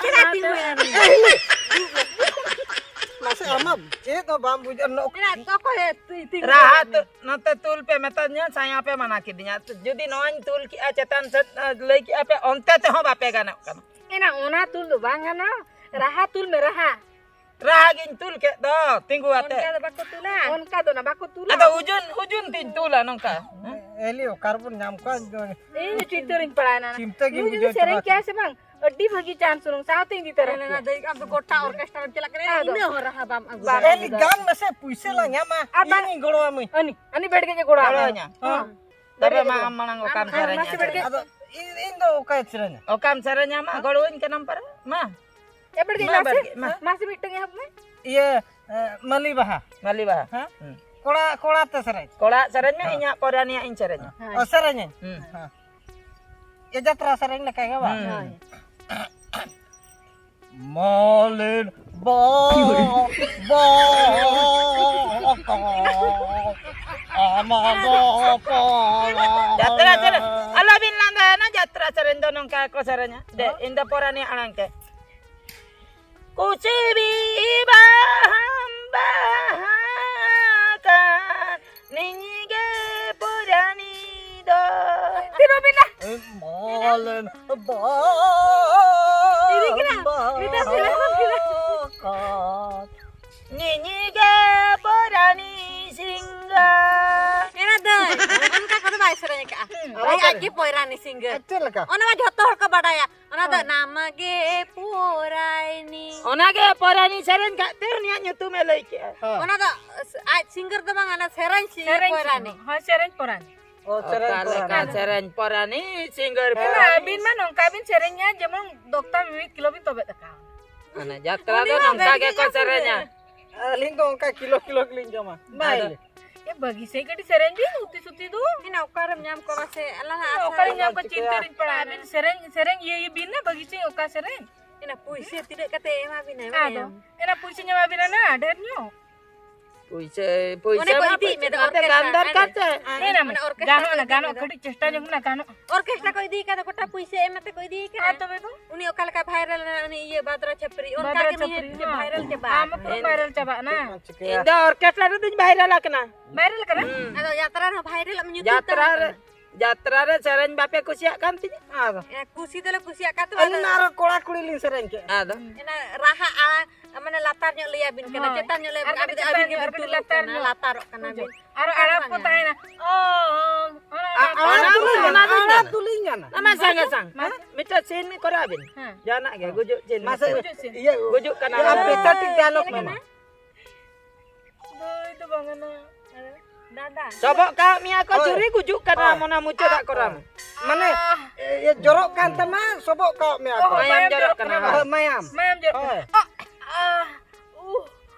ᱪᱮᱫᱟᱜ ᱛᱤᱸᱜᱩᱭᱮᱱᱟ ᱱᱩᱭ? ᱢᱟᱥᱮ ᱟᱢᱟᱜ ᱪᱮᱫ ᱦᱚᱸ ᱵᱟᱢ ᱵᱩᱡᱷᱟᱹᱣ, ᱱᱚ-, ᱮᱱᱟ ᱚᱠᱚᱭ ᱛᱤ-, ᱛᱤᱸᱜᱩ ᱨᱟᱦᱟ ᱠᱮᱫ ᱛᱩ-, ᱱᱚᱛᱮ ᱛᱩᱞ ᱯᱮ ᱢᱮᱛᱟᱫᱤᱧᱟ, ᱥᱟᱭᱟ ᱯᱮ ᱢᱟᱱᱟ ᱠᱤᱫᱤᱧᱟ᱾ ᱡᱩᱫᱤ ᱱᱚᱣᱟᱧ ᱛᱩᱞ ᱠᱮᱜᱼᱟ ᱪᱮᱛᱟᱱ ᱥᱮᱫ, ᱟ, ᱞᱟᱹᱭ ᱠᱮᱜᱼᱟ ᱯᱮ, ᱚᱱᱛᱮ ᱛᱮᱦᱚᱸ ᱵᱟᱯᱮ ᱜᱟᱱᱚᱜ ᱠᱟᱱᱟ᱾ ᱮᱱᱟ ᱚᱱᱟ ᱛᱩᱞ ᱫᱚ ᱵᱟᱝ ᱜᱟᱱᱚᱜᱼᱟ, ᱨᱟᱦᱟ ᱛᱩᱞ ᱢᱮ, ᱨᱟᱦᱟ᱾ ᱨᱟᱦᱟ ᱜᱤᱧ ᱛᱩᱞ ᱠᱮᱫ ᱫᱚ, ᱛᱤᱸᱜᱩ ᱟᱛᱮ᱾ ᱚᱱᱠᱟ ᱫᱚ ᱵᱟᱠᱚ ᱛᱩᱞᱟ᱾ ᱚᱱᱠᱟ ᱫᱚ ᱱᱟ ᱵᱟᱠᱚ ᱛᱩᱞᱟ᱾ ᱟᱫᱚ ᱳᱡᱚᱱ, ᱳᱡᱚᱱ ᱛᱤᱧ ᱛᱩᱞᱟ ᱱᱚᱝᱠᱟ᱾ ᱮᱞᱤ, ᱚᱠᱟ ᱨᱮᱵᱚᱱ ᱧᱟᱢ ᱠᱚᱣᱟ? ᱤᱧ ᱫᱚ ᱪᱤᱱᱛᱟᱹ ᱨᱤᱧ ᱯᱟᱲᱟᱣᱮᱱᱟ᱾ ᱪᱤᱱᱛᱟᱹ ᱜᱤᱧ ᱱᱩᱭ ᱡᱩᱫᱤ ᱵᱩᱡᱷᱟᱹᱣ ᱥᱮᱨᱮᱧ ᱪᱟᱵᱟ ᱠᱮᱭᱟ ᱥᱮ ᱵᱟᱝ, ᱟᱹᱰᱤ ᱵᱷᱟᱹᱜᱤ ᱪᱟᱱᱥ ᱨᱩᱢ ᱥᱟᱶᱛᱮ ᱤᱫᱤ ᱛᱟᱨᱟ ᱠᱮᱭᱟ᱾ ᱟᱢ ᱫᱚ ᱜᱚᱴᱟ ᱚᱨᱠᱮᱥᱴᱨᱟ ᱨᱮᱢ ᱪᱟᱞᱟᱜ ᱠᱟᱱᱟ, ᱟᱫᱚ ᱤᱱᱟᱹ ᱦᱚᱸ ᱨᱟᱦᱟ ᱵᱟᱢ ᱟᱹᱜᱩ ᱵᱟᱢ ᱫᱟᱲᱮᱭᱟᱜᱼᱟ᱾ ᱮᱞᱤ, ᱜᱟᱱ ᱢᱮᱥᱮ, ᱯᱩᱭᱥᱟᱹ ᱞᱟᱝ ᱧᱟᱢᱟ, ᱟᱨ ᱵᱟᱝ ᱤᱧᱤᱧ ᱜᱚᱲᱚ ᱟᱢᱟᱹᱧ᱾ ᱟᱹᱱᱤ, ᱟᱹᱱᱤ ᱵᱮᱲ ᱜᱮ ᱜᱚᱲᱚ ᱟᱢᱟ᱾ ᱜᱚᱲᱚ ᱟᱹᱧᱟ᱾ ᱦᱚᱸ᱾ ᱛᱚᱵᱮ ᱢᱟ ᱟᱢ ᱢᱟᱲᱟᱝ ᱚᱠᱟᱢ ᱟᱢ ᱥᱮᱨᱮᱧᱟ? ᱢᱟᱥᱮ ᱵᱮᱲ ᱜᱮ᱾ ᱟᱫᱚ ᱤᱧ, ᱤᱧ ᱫᱚ ᱚᱠᱟᱭ ᱥᱮᱨᱮᱧᱟ? ᱚᱠᱟᱢ ᱥᱮᱨᱮᱧᱟ ᱢᱟ, ᱦᱚᱸ? ᱜᱚᱲᱚᱣᱟᱹᱧ ᱠᱟᱱᱟᱢ ᱯᱟᱨᱟ᱾ ᱢᱟ᱾ ᱮ ᱵᱮᱲ ᱜᱮ ᱢᱟ ᱢᱟᱥᱮ, ᱵᱮᱲ ᱜᱮ, ᱢᱟ᱾ ᱢᱟᱥᱮ ᱢᱤᱫᱴᱟᱝ ᱮᱦᱚᱵ ᱢᱮ᱾ ᱤᱭᱟᱹ, ᱮ, ᱢᱟᱹᱞᱤ ᱵᱟᱦᱟ᱾ ᱢᱟᱹᱞᱤ ᱵᱟᱦᱟ᱾ ᱦᱮᱸ? ᱦᱩᱸ᱾ ᱠᱚᱲᱟ, ᱠᱚᱲᱟ ᱛᱮ ᱥᱮᱨᱮᱧ᱾ ᱠᱚᱲᱟ ᱥᱮᱨᱮᱧ ᱢᱮ, ᱦᱮᱸ᱾ ᱤᱧᱟᱹᱜ ᱯᱚᱨᱮ ᱱᱤᱭᱟᱹ ᱤᱧ ᱥᱮᱨᱮᱧᱟ᱾ ᱦᱮᱸ᱾ ᱚ, ᱥᱮᱨᱮᱧᱟᱹᱧ? ᱦᱩᱸ᱾ ᱦᱮᱸ᱾ ᱮ ᱡᱟᱛᱨᱟ ᱥᱮᱨᱮᱧ ᱞᱮᱠᱟ ᱜᱮ ᱵᱟᱝ? ᱦᱩᱸ᱾ ᱦᱳᱭ᱾ ᱢᱟᱞᱮᱱ ᱵᱟ-, ᱵᱟ-, ᱟᱢᱟ ᱵᱟᱯᱞᱟ ᱡᱟᱛᱨᱟ ᱥᱮᱨᱮᱧ᱾ ᱟᱞᱚᱵᱤᱱ ᱞᱟᱸᱫᱟᱭᱟ, ᱚᱱᱟ ᱡᱟᱛᱨᱟ ᱥᱮᱨᱮᱧ ᱫᱚ ᱱᱚᱝᱠᱟ ᱜᱮᱠᱚ ᱥᱮᱨᱮᱧᱟ᱾ ᱫᱮ, ᱦᱚᱸ᱾ ᱤᱧ ᱫᱚ ᱯᱚᱨᱟᱱᱤ ᱟᱲᱟᱝ ᱛᱮ᱾ ᱠᱩᱥᱤ ᱵᱟᱦᱟᱢ ᱵᱟᱦᱟ ᱠᱟᱱ ᱱᱤᱧ ᱜᱮ ᱯᱚᱨᱟᱱᱤ ᱫᱚ᱾ ᱛᱤᱱᱟᱹᱜ ᱢᱮᱱᱟᱜ? ᱢᱟᱞᱮᱱ ᱵᱟ-, ᱤᱫᱤ ᱠᱮᱫᱟ? ᱢᱤᱫᱴᱟᱝ ᱥᱮᱞᱮᱫ ᱜᱚᱫ ᱠᱮᱫᱟ᱾ ᱠᱟᱱ ᱱᱤᱧ ᱜᱮ ᱯᱚᱨᱟᱱᱤ ᱥᱤᱝᱜᱟ᱾ ᱮᱱᱟ ᱫᱟᱹᱭ, ᱚᱱᱠᱟ ᱠᱚᱫᱚ ᱵᱟᱭ ᱥᱮᱨᱮᱧ ᱟᱠᱟᱫᱼᱟ᱾ ᱦᱩᱸ, ᱟᱡ ᱵᱟᱭ ᱟᱡ ᱜᱮ ᱥᱮᱨᱮᱧ᱾ ᱯᱚᱨᱟᱱᱤ ᱥᱤᱝᱜᱟ᱾ ᱪᱮᱫ ᱞᱮᱠᱟ? ᱚᱱᱟ ᱢᱟ ᱡᱷᱚᱛᱚ ᱦᱚᱲ ᱠᱚ ᱵᱟᱰᱟᱭᱟ᱾ ᱚᱱᱟ ᱫᱚ ᱱᱟᱢᱟᱜᱮ ᱯᱚᱨᱟᱭᱱᱤ᱾ ᱚᱱᱟᱜᱮ ᱯᱚᱨᱟᱭᱱᱤ ᱥᱮᱨᱮᱧ ᱠᱷᱟᱹᱛᱤᱨ ᱩᱱᱤᱭᱟᱜ ᱧᱩᱛᱩᱢ ᱮ ᱞᱟᱹᱭ ᱠᱮᱜᱼᱟ᱾ ᱦᱮᱸ᱾ ᱚᱱᱟ ᱫᱚ ᱟᱡ ᱥᱤᱝᱜᱟᱨ ᱫᱚ ᱵᱟᱝ, ᱚᱱᱟ ᱥᱮᱨᱮᱧ ᱥᱤᱝᱜᱟᱨ ᱥᱮᱨᱮᱧ ᱯᱚᱨᱟᱭᱱᱤ᱾ ᱥᱤᱝᱜᱟᱨ, ᱦᱳᱭ, ᱥᱮᱨᱮᱧ ᱯᱚᱨᱟᱭᱱᱤ᱾ ᱚ, ᱥᱮᱨᱮᱧ ᱚᱠᱟ ᱞᱮᱠᱟ ᱯᱚᱨᱟᱭᱱᱤ᱾ ᱥᱮᱨᱮᱧ ᱯᱚᱨᱟᱭᱱᱤ ᱥᱤᱝᱜᱟᱨ ᱦᱮᱸ, ᱯᱚᱨᱟᱭᱱᱤ? ᱟᱹᱵᱤᱱ ᱢᱟ ᱱᱚᱝᱠᱟ ᱵᱤᱱ ᱥᱮᱨᱮᱧᱟ, ᱡᱮᱢᱚᱱ ᱫᱚᱠᱛᱟ ᱢᱤᱢᱤᱫ ᱠᱤᱞᱳ ᱵᱤᱱ ᱛᱚᱵᱮᱫ ᱟᱠᱟᱫ᱾ ᱢᱟᱱᱮ ᱡᱟᱛᱨᱟ ᱩᱱᱤ ᱫᱚ ᱢᱟ ᱱᱚᱝᱠᱟ ᱵᱷᱟᱹᱜᱤ ᱜᱮᱠᱚ ᱜᱮ ᱥᱮᱨᱮᱧᱟ᱾ ᱥᱮᱨᱮᱧᱟ᱾ ᱟᱹᱞᱤᱧ ᱫᱚ ᱚᱱᱠᱟ ᱠᱤᱞᱳ ᱠᱤᱞᱳ ᱜᱮᱞᱤᱧ ᱡᱚᱢᱟ᱾ ᱵᱟᱭ ᱟᱫᱚ ᱞᱮ᱾ ᱮ, ᱵᱷᱟᱹᱜᱤ ᱥᱮ ᱠᱟᱹᱴᱤᱡ ᱥᱮᱨᱮᱧ ᱵᱤᱱ, ᱩᱛᱤ ᱥᱩᱛᱤ ᱫᱚ᱾ ᱤᱱᱟ ᱚᱠᱟᱨᱮᱢ ᱧᱟᱢ ᱠᱚᱣᱟ ᱢᱟᱥᱮ? ᱟᱞᱟᱝ ᱟᱜ ᱟᱥᱟ ᱚᱠᱟᱨᱮ ᱨᱮ᱾ ᱧᱟᱢ ᱠᱚᱣᱟ? ᱪᱤᱠᱟᱹᱭᱟ? ᱪᱤᱱᱛᱟᱹ ᱨᱤᱧ ᱯᱟᱲᱟᱜᱼᱟ᱾ ᱟᱹᱵᱤᱱ ᱥᱮᱨᱮᱧ, ᱥᱮᱨᱮᱧ ᱤᱭᱟᱹ ᱵᱤᱱ ᱱᱟ, ᱵᱷᱟᱹᱜᱤ ᱥᱮ ᱚᱠᱟ ᱥᱮᱨᱮᱧ? ᱤᱱᱟ ᱯᱩᱭᱥᱟᱹ ᱛᱤᱱᱟᱹᱜ ᱠᱟᱛᱮ ᱮᱢᱟ ᱵᱤᱱᱟ? ᱟᱫᱚ, ᱮᱢᱟᱭᱟᱢ? ᱤᱱᱟ ᱯᱩᱭᱥᱟᱹ ᱧᱟᱢᱟ ᱵᱤᱱᱟ ᱱᱟ, ᱰᱷᱮᱨ ᱧᱚᱜ᱾ ᱯᱩᱭᱥᱟᱹ, ᱯᱩᱭᱥᱟᱹ ᱚᱱᱮ ᱠᱚ ᱢᱟ ᱤᱫᱤᱭᱮᱫ ᱢᱮ ᱫᱚ ᱟᱯᱮ ᱚᱨᱠᱮᱥᱴᱨᱟ, ᱜᱟᱱ ᱫᱚᱨᱠᱟᱨ ᱟᱨ ᱪᱮ? ᱦᱮᱸ, ᱢᱟᱱᱮ ᱚᱨᱠᱮᱥᱴᱨᱟ ᱜᱟᱱᱚᱜᱼᱟ ᱠᱚ ᱱᱟ, ᱤᱫᱤᱭᱮᱫ ᱜᱟᱱᱚᱜᱼᱟ, ᱢᱮ ᱫᱚ᱾ ᱠᱟᱹᱴᱤᱡ ᱪᱮᱥᱴᱟ ᱧᱚᱜ ᱢᱮ ᱱᱟ, ᱜᱟᱱᱚᱜᱼᱟ᱾ ᱚᱨᱠᱮᱥᱴᱨᱟ ᱠᱚ ᱤᱫᱤᱭᱮ ᱠᱟᱱ ᱫᱚ, ᱜᱚᱴᱟ ᱯᱩᱭᱥᱟᱹ ᱮᱢ ᱠᱟᱛᱮ ᱠᱚ ᱤᱫᱤᱭᱮ ᱠᱟᱱᱟ᱾ ᱟᱨ ᱛᱚᱵᱮ ᱫᱚ? ᱩᱱᱤ ᱚᱠᱟ ᱞᱮᱠᱟ ᱵᱷᱟᱭᱨᱟᱞ ᱮᱱᱟ, ᱩᱱᱤ ᱤᱭᱟᱹ ᱵᱟᱫᱽᱨᱟ ᱪᱷᱟᱯᱨᱤ, ᱚᱱᱠᱟ ᱵᱟᱫᱽᱨᱟ ᱜᱮ ᱱᱩᱭ ᱪᱷᱟᱯᱨᱤ, ᱦᱚᱸ᱾ ᱵᱷᱟᱭᱨᱟᱞ ᱪᱟᱵᱟ ᱟᱢ ᱟᱠᱟᱱᱟ᱾ ᱦᱚᱸ ᱵᱷᱟᱭᱨᱟᱞ ᱪᱟᱵᱟᱜ ᱱᱟ᱾ ᱪᱤᱠᱟᱹᱭᱟ? ᱤᱧ ᱫᱚ ᱚᱨᱠᱮᱥᱴᱨᱟ ᱨᱮᱫᱚᱧ ᱵᱷᱟᱭᱨᱟᱞ ᱟᱠᱟᱱᱟ᱾ ᱵᱷᱟᱭᱨᱟᱞ ᱠᱟᱱᱟ? ᱦᱩᱸ᱾ ᱟᱫᱚ ᱡᱟᱛᱨᱟ ᱨᱮᱦᱚᱸ ᱵᱷᱟᱭᱨᱟᱞ ᱟᱜ ᱧᱩᱛᱩᱢ ᱡᱟᱛᱨᱟ ᱛᱟᱦᱮᱸ ᱨᱮ, ᱠᱟᱱᱟ᱾ ᱡᱟᱛᱨᱟ ᱨᱮ ᱥᱮᱨᱮᱧ ᱵᱟᱯᱮ ᱠᱩᱥᱤᱭᱟᱜ ᱠᱟᱱ ᱛᱤᱧᱟᱹ? ᱟᱫᱚ᱾ ᱮ, ᱠᱩᱥᱤ ᱫᱚᱞᱮ ᱠᱩᱥᱤᱭᱟᱜ ᱠᱟᱱ ᱛᱟᱦᱮᱸ, ᱟᱹᱞᱤᱧ ᱟᱫᱚ ᱢᱟ ᱟᱨᱚ ᱠᱚᱲᱟ ᱠᱩᱲᱤ ᱞᱤᱧ ᱥᱮᱨᱮᱧ ᱠᱮᱫᱼᱟ᱾ ᱟᱫᱚ᱾ ᱚᱱᱟ ᱨᱟᱦᱟ ᱟᱲᱟᱝ, ᱢᱟᱱᱮ ᱞᱟᱛᱟᱨ ᱧᱚᱜ ᱞᱟᱹᱭ ᱟᱵᱤᱱ ᱠᱟᱱᱟ, ᱦᱳᱭ᱾ ᱪᱮᱛᱟᱱ ᱧᱚᱜ ᱞᱟᱹᱭ ᱟᱨ ᱟᱵᱤᱱ, ᱠᱟᱹᱴᱤᱡ ᱟᱹᱵᱤᱱ ᱪᱮᱛᱟᱱ ᱟᱹᱵᱤᱱ ᱜᱮ ᱧᱚᱜ, ᱵᱩᱡᱩᱜ ᱠᱟᱹᱴᱤᱡ ᱠᱟᱱᱟ, ᱞᱟᱛᱟᱨ ᱧᱚᱜ᱾ ᱞᱟᱛᱟᱨᱚᱜ ᱠᱟᱱᱟ ᱵᱤᱱ᱾ ᱟᱨᱚ ᱟᱲᱟᱝ ᱠᱚ ᱛᱟᱦᱮᱱᱟ᱾ ᱚ, ᱚᱱᱟ ᱟ-, ᱟᱲᱟᱝ ᱟᱲᱟᱝ ᱠᱚ ᱛᱩᱞᱩᱡ ᱛᱟᱦᱮᱱᱟ᱾ ᱜᱟᱱᱟ, ᱟᱲᱟᱝ ᱛᱩᱞᱩᱡ ᱜᱟᱱᱟ᱾ ᱛᱩᱞᱩᱡ ᱜᱟᱱᱟ᱾ ᱢᱟ ᱥᱟᱝᱜᱮ ᱥᱟᱝ, ᱢᱟ᱾ ᱢᱤᱫᱴᱮᱡ ᱥᱤᱱ ᱠᱚᱨᱟᱣ ᱵᱤᱱ᱾ ᱦᱮᱸ᱾ ᱡᱟᱦᱟᱱᱟᱜ ᱜᱮ, ᱜᱩᱡᱩᱜ ᱥᱤᱱ ᱢᱟᱥᱮ, ᱢᱤᱫᱴᱮᱡ᱾ ᱜᱩᱡᱩᱜ ᱥᱤᱱ᱾ ᱤᱭᱟᱹ, ᱜᱩᱡᱩᱜ ᱠᱟᱱᱟ᱾ ᱤᱭᱟᱹ, ᱯᱮᱛᱷᱮᱴᱤᱠ ᱰᱟᱭᱞᱚᱜ ᱢᱮ ᱢᱟ᱾ ᱫᱟᱹᱭ ᱫᱚ ᱵᱟᱝ ᱠᱟᱱᱟ᱾ ᱫᱟᱫᱟ᱾ ᱥᱚᱵᱚᱜ ᱠᱟᱜ ᱢᱮᱭᱟ ᱠᱚ, ᱦᱳᱭ᱾ ᱪᱩᱨᱤ ᱜᱩᱡᱩᱜ ᱠᱟᱱᱟ, ᱦᱳᱭ᱾ ᱚᱱᱟ ᱢᱩᱪᱟᱹᱫᱟᱜ ᱠᱚᱨᱟᱣ ᱢᱮ᱾ ᱢᱟᱱᱮ, ᱟᱦ᱾ ᱮ, ᱤᱭᱟᱹ, ᱡᱚᱨᱚᱜ ᱠᱟᱱ ᱛᱟᱢᱟ, ᱥᱚᱵᱚᱜ ᱠᱟᱜ ᱢᱮᱭᱟ ᱠᱚ᱾ ᱚ, ᱢᱟᱭᱟᱢ ᱢᱟᱭᱟᱢ ᱡᱚᱨᱚᱜ ᱡᱚᱨᱚᱜ ᱠᱟᱱᱟ, ᱠᱟᱱᱟ᱾ ᱦᱳᱭ᱾ ᱦᱳᱭ, ᱢᱟᱭᱟᱢ᱾ ᱢᱟᱭᱟᱢ ᱡᱚᱨᱚᱜ ᱦᱳᱭ᱾ ᱠᱟᱱᱟ᱾ ᱟᱦ, ᱟᱦ, ᱩᱦ,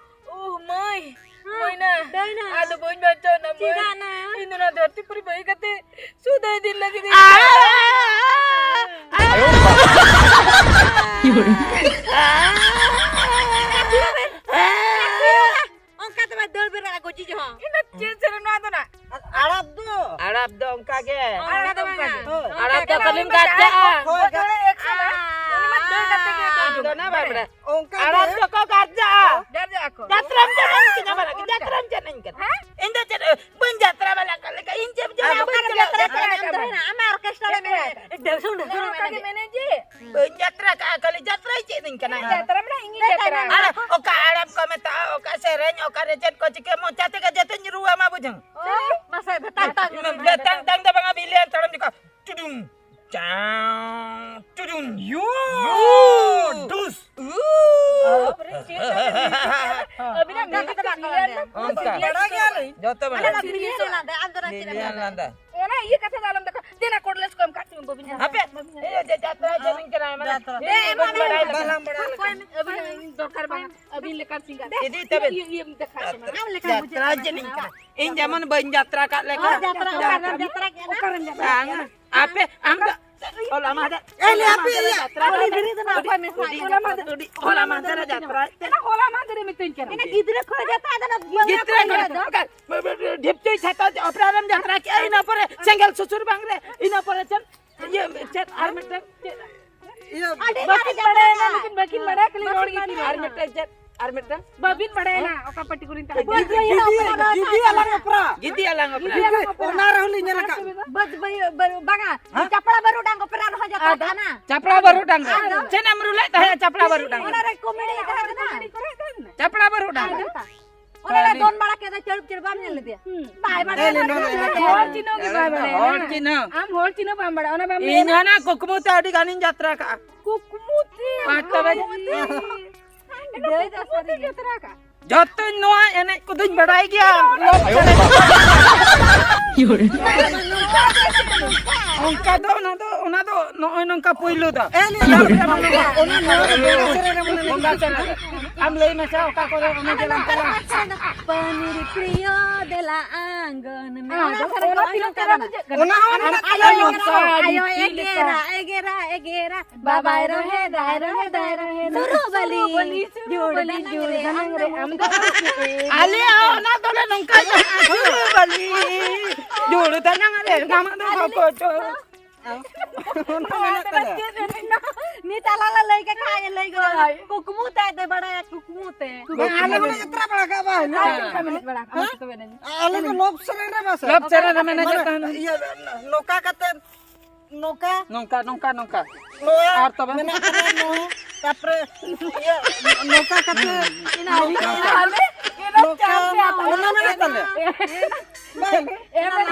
ᱩᱦ, ᱢᱟᱹᱭ᱾ ᱦᱮᱸ, ᱢᱟᱹᱭ ᱱᱟ᱾ ᱫᱟᱹᱭ ᱱᱟ᱾ ᱟᱫᱚ ᱵᱟᱹᱧ ᱵᱟᱧᱪᱟᱣ ᱱᱟ, ᱢᱟᱹᱭ᱾ ᱪᱮᱫᱟᱜ ᱱᱟ? ᱤᱧ ᱫᱚ ᱱᱚᱣᱟ ᱫᱷᱟᱹᱨᱛᱤ ᱯᱩᱨᱤ ᱵᱟᱹᱜᱤ ᱠᱟᱛᱮ ᱥᱩᱫᱟᱹᱭ ᱫᱤᱱ ᱞᱟᱹᱜᱤᱫ ᱤᱧ ᱟᱭᱳ ᱵᱟᱵᱟ᱾ ᱚᱱᱠᱟ ᱛᱮ ᱵᱟᱭ ᱫᱟᱹᱲ ᱵᱮᱨᱮᱫᱼᱟ ᱜᱚᱡᱤ ᱡᱚᱦᱚᱜ᱾ ᱤᱧ ᱫᱚ ᱪᱮᱫ ᱥᱮᱨᱮᱧ ᱱᱚᱣᱟ ᱫᱚ ᱱᱟ? ᱟᱲᱟᱯ ᱫᱚ᱾ ᱟᱲᱟᱯ ᱫᱚ ᱚᱱᱠᱟ ᱜᱮ᱾ ᱚᱱᱠᱟ ᱫᱚ ᱵᱟᱝᱟ᱾ ᱦᱳᱭ᱾ ᱟᱲᱟᱯ ᱫᱚ ᱠᱷᱟᱹᱞᱤᱢ ᱜᱟᱡᱟᱜᱼᱟ᱾ ᱦᱳᱭ, ᱜᱟ- ᱩᱱᱤ ᱢᱟ ᱫᱟᱹᱲ ᱠᱟᱛᱮ ᱜᱮ ᱟᱢ ᱫᱚ ᱱᱟ ᱵᱟᱢ ᱵᱟᱲᱟᱭᱟ᱾ ᱚᱱᱠᱟ ᱟᱲᱟᱯ ᱜᱮ᱾ ᱫᱚᱠᱚ ᱜᱟᱡᱟᱜᱼᱟ᱾ ᱜᱟᱡᱟᱜ ᱟᱠᱚ᱾ ᱡᱟᱛᱨᱟᱢ ᱪᱮᱫ ᱮᱱ ᱛᱤᱧᱟ ᱵᱟᱞᱟ? ᱚᱱᱠᱟ᱾ ᱡᱟᱛᱨᱟᱢ ᱪᱮᱫ ᱮᱱ ᱠᱟᱱᱟ? ᱦᱮᱸ? ᱤᱧ ᱫᱚ ᱪᱮᱫ, ᱵᱟᱹᱧ ᱡᱟᱛᱨᱟ ᱵᱟᱞᱟ ᱠᱟᱱ ᱞᱮᱠᱟ᱾ ᱤᱧ ᱪᱮᱫ ᱟᱢ ᱡᱟᱛᱨᱟ ᱚᱠᱟᱨᱮᱢ ᱵᱟᱞᱟ ᱡᱟᱛᱨᱟ ᱠᱟᱱᱟ? ᱠᱟᱱᱟ? ᱟᱢᱟᱜ ᱚᱨᱠᱮᱥᱴᱨᱟ ᱨᱮ ᱢᱮᱱᱟᱭᱟ᱾ ᱰᱷᱮᱨ ᱥᱩᱱ, ᱰᱷᱮᱨ ᱥᱩᱱ ᱱᱚᱝᱠᱟ ᱜᱮ ᱢᱮᱱᱟᱭᱟ᱾ ᱢᱮᱱᱮ ᱡᱮ᱾ ᱵᱟᱹᱧ ᱡᱟᱛᱨᱟ ᱠᱟᱜᱼᱟ, ᱠᱷᱟᱹᱞᱤ ᱡᱟᱛᱨᱟᱭ ᱪᱮᱫ ᱟᱹᱧ ᱠᱟᱱᱟ᱾ ᱤᱧ ᱡᱟᱛᱨᱟ ᱢᱟᱱᱮ ᱤᱧ ᱜᱮ ᱟᱨ ᱡᱟᱛᱨᱟ᱾ ᱚᱠᱟ ᱟᱲᱟᱯ ᱠᱚ ᱢᱮᱛᱟᱜᱼᱟ, ᱚᱠᱟ ᱥᱮᱨᱮᱧ, ᱚᱠᱟᱨᱮ ᱪᱮᱫ ᱠᱚ ᱪᱤᱠᱟᱹ, ᱢᱚᱪᱟ ᱛᱮᱜᱮ ᱡᱚᱛᱚᱧ ᱨᱩᱣᱟᱹ ᱢᱟ ᱵᱩᱡᱷᱟᱹᱣ᱾ ᱚ, ᱢᱟᱥᱮ ᱵᱷᱮᱛᱟᱝ ᱛᱟᱝ ᱢᱮ᱾ ᱵᱷᱮᱛᱟᱝ ᱛᱟᱝ ᱫᱚ ᱵᱟᱝᱟ, ᱵᱤᱞᱤᱭᱟᱱ ᱛᱟᱲᱟᱢ ᱡᱚᱠᱷᱚᱱ ᱴᱩᱰᱩᱝ, ᱪᱟᱣ, ᱪᱩᱰᱩᱝ, ᱭᱩ, ᱰᱩᱥ᱾ ᱟᱹᱵᱤᱱᱟᱜ ᱢᱤᱭᱩᱡᱤᱠ ᱠᱚ ᱠᱞᱤᱭᱟᱨ ᱱᱟ? ᱚᱱᱠᱟ᱾ ᱵᱟᱲᱟᱭ ᱜᱮᱭᱟᱞᱤᱧ᱾ ᱡᱚᱛᱚ ᱵᱟᱲᱟᱭ᱾ ᱟᱢ ᱫᱚ ᱨᱟᱡᱽ ᱨᱮ ᱢᱤᱞᱤᱭᱚᱱ ᱞᱟᱸᱫᱟ᱾ ᱚᱱᱟ ᱤᱭᱟᱹ ᱠᱟᱛᱷᱟ ᱫᱚ ᱟᱞᱚᱢ ᱫᱮᱠᱷᱟᱣ᱾ ᱫᱮᱱᱟ ᱠᱳᱰᱞᱮᱥ ᱠᱚ ᱮᱢ ᱠᱟᱜ ᱪᱚᱝ ᱵᱟᱹᱵᱤᱱ ᱧᱟᱢᱟ᱾ ᱦᱟᱯᱮ, ᱤᱭᱟᱹ ᱡᱮ ᱡᱟᱛᱨᱟ ᱡᱮ ᱱᱤᱝᱠᱟᱹ ᱱᱟᱭ ᱢᱟᱱᱮ᱾ ᱮ, ᱮᱢᱟ ᱵᱟᱹᱧ ᱵᱟᱲᱟᱭ ᱞᱮᱠᱟ᱾ ᱵᱟᱞᱟᱝ ᱵᱟᱲᱟᱭ ᱞᱮᱠᱟ᱾ ᱚᱠᱚᱭ ᱢᱮ? ᱟᱹᱵᱤᱱ ᱫᱚᱨᱠᱟᱨ ᱵᱟᱝ᱾ ᱟᱹᱵᱤᱱ ᱞᱮᱠᱟᱱ ᱥᱤᱝᱜᱟᱨ᱾ ᱤᱫᱤ ᱛᱟᱵᱮᱱ᱾ ᱤᱭᱟᱹ, ᱤᱭᱟᱹ ᱫᱮᱠᱷᱟᱣ ᱪᱚᱝ᱾ ᱟᱢ ᱞᱮᱠᱟ ᱡᱟᱛᱨᱟ ᱡᱮ ᱱᱤᱝᱠᱟ᱾ ᱤᱧ ᱡᱮᱢᱚᱱ ᱵᱟᱹᱧ ᱡᱟᱛᱨᱟ ᱠᱟᱜ ᱞᱮᱠᱟ᱾ ᱚ, ᱡᱟᱛᱨᱟ, ᱚᱠᱟᱨᱮᱢ ᱡᱟᱛᱨᱟ ᱠᱮᱜᱼᱟ? ᱵᱟᱝ, ᱟᱯᱮ, ᱟᱢ ᱫᱚ, ᱦᱚᱞᱟ ᱢᱟᱦᱫᱮᱨ, ᱮ, ᱞᱮ, ᱦᱚᱞᱟ ᱟᱯᱮ, ᱢᱟᱦᱫᱮᱨ ᱮ, ᱡᱟᱛᱨᱟ ᱦᱚᱞᱟ ᱢᱟᱦᱫᱮᱨ ᱨᱮ ᱢᱤᱛᱟᱹᱧ ᱠᱟᱱᱟ᱾ ᱦᱚᱞᱟ ᱢᱟᱦᱫᱮᱨ ᱡᱟᱛᱨᱟ᱾ ᱮᱱᱟ ᱦᱚᱞᱟ ᱢᱟᱦᱫᱮᱨ ᱮ ᱢᱤᱛᱟᱹᱧ ᱠᱟᱱᱟ᱾ ᱮᱱᱟ ᱜᱤᱫᱽᱨᱟᱹ ᱠᱷᱚᱱ ᱡᱟᱛᱨᱟ ᱫᱚ ᱱᱟ ᱜᱤᱫᱽᱨᱟᱹ ᱠᱷᱚᱱ ᱡᱟᱛᱨᱟ᱾ ᱰᱷᱤᱯᱪᱩᱭ ᱪᱷᱟᱛᱟ ᱚᱯᱮᱨᱟ ᱨᱮᱢ ᱡᱟᱛᱨᱟ ᱠᱮᱜᱼᱟ, ᱤᱱᱟᱹ ᱯᱚᱨᱮ ᱥᱮᱸᱜᱮᱞ ᱥᱩᱥᱩᱨ ᱵᱟᱝ ᱨᱮ, ᱤᱱᱟᱹ ᱯᱚᱨᱮ ᱪᱮᱫ? ᱤᱭᱟᱹ, ᱪᱮᱫ ᱟᱨ ᱢᱤᱫᱴᱟᱝ ᱪᱮᱫ? ᱤᱭᱟᱹ, ᱟᱹᱰᱤ ᱵᱟᱹᱠᱤᱱ ᱵᱟᱲᱟᱭᱟ, ᱞᱮᱠᱤᱱ ᱵᱟᱹᱠᱤᱱ ᱵᱟᱲᱟᱭᱟ, ᱠᱷᱟᱹᱞᱤ ᱨᱚᱲ ᱜᱮ ᱠᱤᱱ ᱟᱨ ᱨᱚᱲᱟ᱾ ᱢᱤᱫᱴᱟᱝ ᱪᱮᱫ? ᱟᱨ ᱢᱤᱫᱴᱟᱝ? ᱵᱟᱹᱵᱤᱱ ᱵᱟᱲᱟᱭᱟ ᱱᱟ, ᱚᱠᱟ ᱯᱟᱹᱴᱤ ᱠᱚᱨᱮᱧ ᱛᱟᱦᱮᱸ ᱠᱟᱱᱟ? ᱜᱤᱫᱤ, ᱜᱤᱫᱤ, ᱜᱤᱫᱤ ᱟᱞᱟᱝ ᱚᱯᱮᱨᱟ᱾ ᱜᱤᱫᱤ ᱟᱞᱟᱝ ᱚᱯᱮᱨᱟ᱾ ᱜᱤᱫᱤ ᱟᱞᱟᱝ ᱚᱯᱮᱨᱟ᱾ ᱚᱱᱟ ᱨᱮᱦᱚᱸ ᱞᱤᱧ ᱧᱮᱞ ᱟᱠᱟᱫ᱾ ᱵᱟᱹᱫ ᱵᱟᱹᱭ-, ᱵᱟᱹ-, ᱵᱟᱝᱟ, ᱦᱮᱸ? ᱪᱟᱯᱲᱟ ᱵᱟᱹᱨᱩᱰᱟᱝ ᱚᱯᱮᱨᱟ ᱨᱮᱦᱚᱸ ᱡᱟᱛᱨᱟ ᱟᱫᱚ? ᱠᱟᱱᱟ᱾ ᱪᱟᱯᱲᱟ ᱵᱟᱹᱨᱩᱰᱟᱝ ᱨᱮ᱾ ᱟᱫᱚ? ᱪᱮᱫ ᱮᱢ ᱨᱩ ᱞᱮᱫ ᱛᱟᱦᱮᱸᱫ ᱪᱟᱯᱲᱟ ᱵᱟᱹᱨᱩᱰᱟᱝ ᱨᱮ? ᱚᱱᱟ ᱨᱮ ᱠᱚᱢᱮᱰᱤ ᱛᱟᱦᱮᱸ ᱠᱟᱱᱟ᱾ ᱪᱟᱯᱲᱟ ᱵᱟᱹᱨᱩᱰᱟᱝ ᱨᱮ᱾ ᱟᱫᱚ? ᱚᱱᱟ ᱨᱮ ᱫᱚᱱ ᱵᱟᱲᱟ ᱠᱮᱫᱟ, ᱪᱟᱹᱲᱩᱵ ᱪᱟᱹᱲᱩᱵ, ᱵᱟᱢ ᱧᱮᱞ ᱞᱮᱫᱮᱭᱟ? ᱦᱩᱸ᱾ ᱵᱟᱭ ᱵᱟᱲᱟᱭᱟ᱾ ᱮ, ᱞᱮ, ᱱᱚᱰᱮ, ᱱᱚᱰᱮ᱾ ᱦᱚᱲ ᱪᱤᱱᱦᱟᱹᱣ ᱜᱮ ᱵᱟᱭ ᱵᱟᱲᱟᱭᱟ᱾ ᱦᱚᱲ ᱪᱤᱱᱦᱟᱹᱣ᱾ ᱟᱢ ᱦᱚᱲ ᱪᱤᱱᱦᱟᱹᱣ ᱵᱟᱢ ᱵᱟᱲᱟᱭᱟ, ᱚᱱᱟ ᱵᱟᱢ ᱤᱧ ᱞᱟᱹᱭᱟ? ᱦᱟᱱᱟ ᱠᱩᱠᱢᱩ ᱛᱮ ᱟᱹᱰᱤ ᱜᱟᱱᱤᱧ ᱡᱟᱛᱨᱟ ᱠᱟᱜᱼᱟ᱾ ᱠᱩᱠᱢᱩ ᱛᱮ? ᱯᱟᱸᱪ ᱛᱟᱹᱨᱤᱠᱷ᱾ ᱠᱩᱠᱢᱩ ᱛᱮ? ᱦᱮᱸ᱾ ᱮᱱᱟ ᱫᱟᱹᱭ ᱫᱚ ᱠᱩᱠᱢᱩ ᱛᱮ ᱥᱟᱹᱨᱤ ᱜᱮ᱾ ᱡᱟᱛᱨᱟ ᱠᱟᱜᱼᱟ᱾ ᱡᱚᱛᱚᱧ ᱱᱚᱣᱟ ᱮᱱᱮᱡ ᱠᱚᱫᱚᱧ ᱵᱟᱲᱟᱭ ᱜᱮᱭᱟ᱾ ᱚᱱᱠᱟ ᱫᱚ, ᱚᱱᱟ ᱫᱚ, ᱚᱱᱟ ᱫᱚ ᱱᱚᱜᱼᱚᱭ ᱱᱚᱝᱠᱟ ᱯᱩᱭᱞᱩ ᱫᱚ᱾ ᱮ, ᱱᱤᱭᱟᱹ ᱫᱚ ᱚᱱᱟ ᱱᱚᱣᱟ ᱫᱚ ᱵᱚᱸᱜᱟ ᱥᱮᱨᱮᱧ ᱨᱮ ᱢᱚᱱᱮ ᱞᱮᱱᱟ᱾ ᱵᱚᱸᱜᱟ ᱥᱮᱨᱮᱧ ᱨᱮ᱾ ᱟᱢ ᱞᱟᱹᱭ ᱢᱮᱥᱮ, ᱚᱠᱟ ᱠᱚᱨᱮ ᱚᱱᱮ ᱡᱮ ᱞᱟᱝ ᱪᱟᱞᱟᱜ? ᱯᱟᱱᱤᱨ ᱯᱨᱤᱭᱚ ᱫᱮᱞᱟ ᱟᱸᱜᱚᱱ ᱢᱮ᱾ ᱟᱫᱚ ᱚᱱᱟ ᱥᱮᱨᱮᱧ ᱚᱱᱟ ᱠᱚ ᱛᱤᱱᱟᱹᱜ ᱟᱸᱡᱚᱢ ᱪᱮᱦᱨᱟ ᱠᱟᱫᱟ? ᱵᱩᱡᱷᱟᱹᱜ ᱠᱟᱱᱟ᱾ ᱚᱱᱟ ᱦᱚᱸ ᱟᱨ ᱢᱮᱱᱟᱜ ᱟᱭᱳ ᱜᱮᱭᱟ᱾ ᱮᱜᱮᱨᱟ, ᱟᱭᱳ ᱮᱜᱮᱨᱟ, ᱮᱜᱮᱨᱟ᱾ ᱵᱟᱵᱟᱭ ᱨᱚᱦᱮᱫᱟᱭ, ᱨᱚᱦᱮᱫᱟᱭ, ᱨᱚᱦᱮᱫᱟᱭ᱾ ᱥᱩᱨᱩᱵᱟᱹᱞᱤ, ᱥᱩᱨᱩᱵᱟᱹᱞᱤ, ᱡᱩᱲ ᱫᱟᱱᱟᱝ ᱨᱮ, ᱟᱢ ᱫᱚ ᱟᱞᱮᱭᱟᱜ ᱚᱱᱟ ᱫᱚᱞᱮ ᱱᱚᱝᱠᱟ ᱜᱮ, ᱥᱩᱨᱩᱵᱟᱹᱞᱤ, ᱡᱩᱲ ᱫᱟᱱᱟᱝ ᱨᱮ, ᱱᱟᱢ ᱫᱚ ᱵᱟᱠᱚ ᱪᱚ᱾ ᱚᱱᱟ ᱢᱮᱱᱟᱜ ᱛᱟᱞᱮᱭᱟ᱾ ᱱᱤᱛ ᱟᱞᱟᱝ ᱞᱮ ᱞᱟᱹᱭ ᱠᱮᱫ ᱠᱷᱟᱡ, ᱞᱟᱹᱭ ᱜᱚᱫ᱾ ᱦᱳᱭ᱾ ᱠᱩᱠᱢᱩ ᱛᱮ ᱫᱚ ᱵᱟᱲᱟᱭᱟ, ᱠᱩᱠᱢᱩ ᱛᱮ᱾ ᱵᱟᱝ, ᱟᱞᱮ ᱦᱚᱸᱞᱮ ᱡᱟᱛᱨᱟ ᱵᱟᱲᱟ ᱠᱟᱜᱼᱟ ᱵᱟᱝ? ᱦᱮᱸ᱾ ᱪᱮᱫ ᱞᱮᱠᱟ ᱢᱮᱱᱮᱡ ᱵᱟᱲᱟ ᱠᱟᱜᱼᱟ? ᱦᱮᱸ? ᱢᱚᱡᱽ ᱛᱚᱵᱮ ᱮᱱᱮᱡ᱾ ᱟᱞᱮ ᱫᱚ ᱞᱚᱵ ᱥᱮᱨᱮᱧ ᱨᱮ ᱵᱟᱥᱮ᱾ ᱞᱚᱵ ᱥᱮᱨᱮᱧ ᱨᱮ ᱢᱮᱱᱮᱡ ᱢᱟᱱᱮ, ᱛᱟᱦᱮᱱ᱾ ᱤᱭᱟᱹ, ᱱᱚᱝᱠᱟ ᱠᱟᱛᱮ ᱱᱚᱝᱠᱟ᱾ ᱱᱚᱝᱠᱟ, ᱱᱚᱝᱠᱟ, ᱱᱚᱝᱠᱟ᱾ ᱱᱚᱣᱟ ᱟᱨ ᱛᱚᱵᱮ? ᱢᱮᱱᱟᱜ ᱠᱟᱫᱟ ᱱᱚᱣᱟ᱾ ᱛᱟᱯᱚᱨᱮ ᱤᱭᱟᱹ, ᱱᱚᱝᱠᱟ ᱠᱟᱛᱮ ᱦᱩᱸ᱾ ᱱᱚᱝᱠᱟ᱾ ᱚᱱᱟ ᱢᱮᱱᱟᱜ ᱛᱟᱞᱮᱭᱟ᱾ ᱵᱟᱝ᱾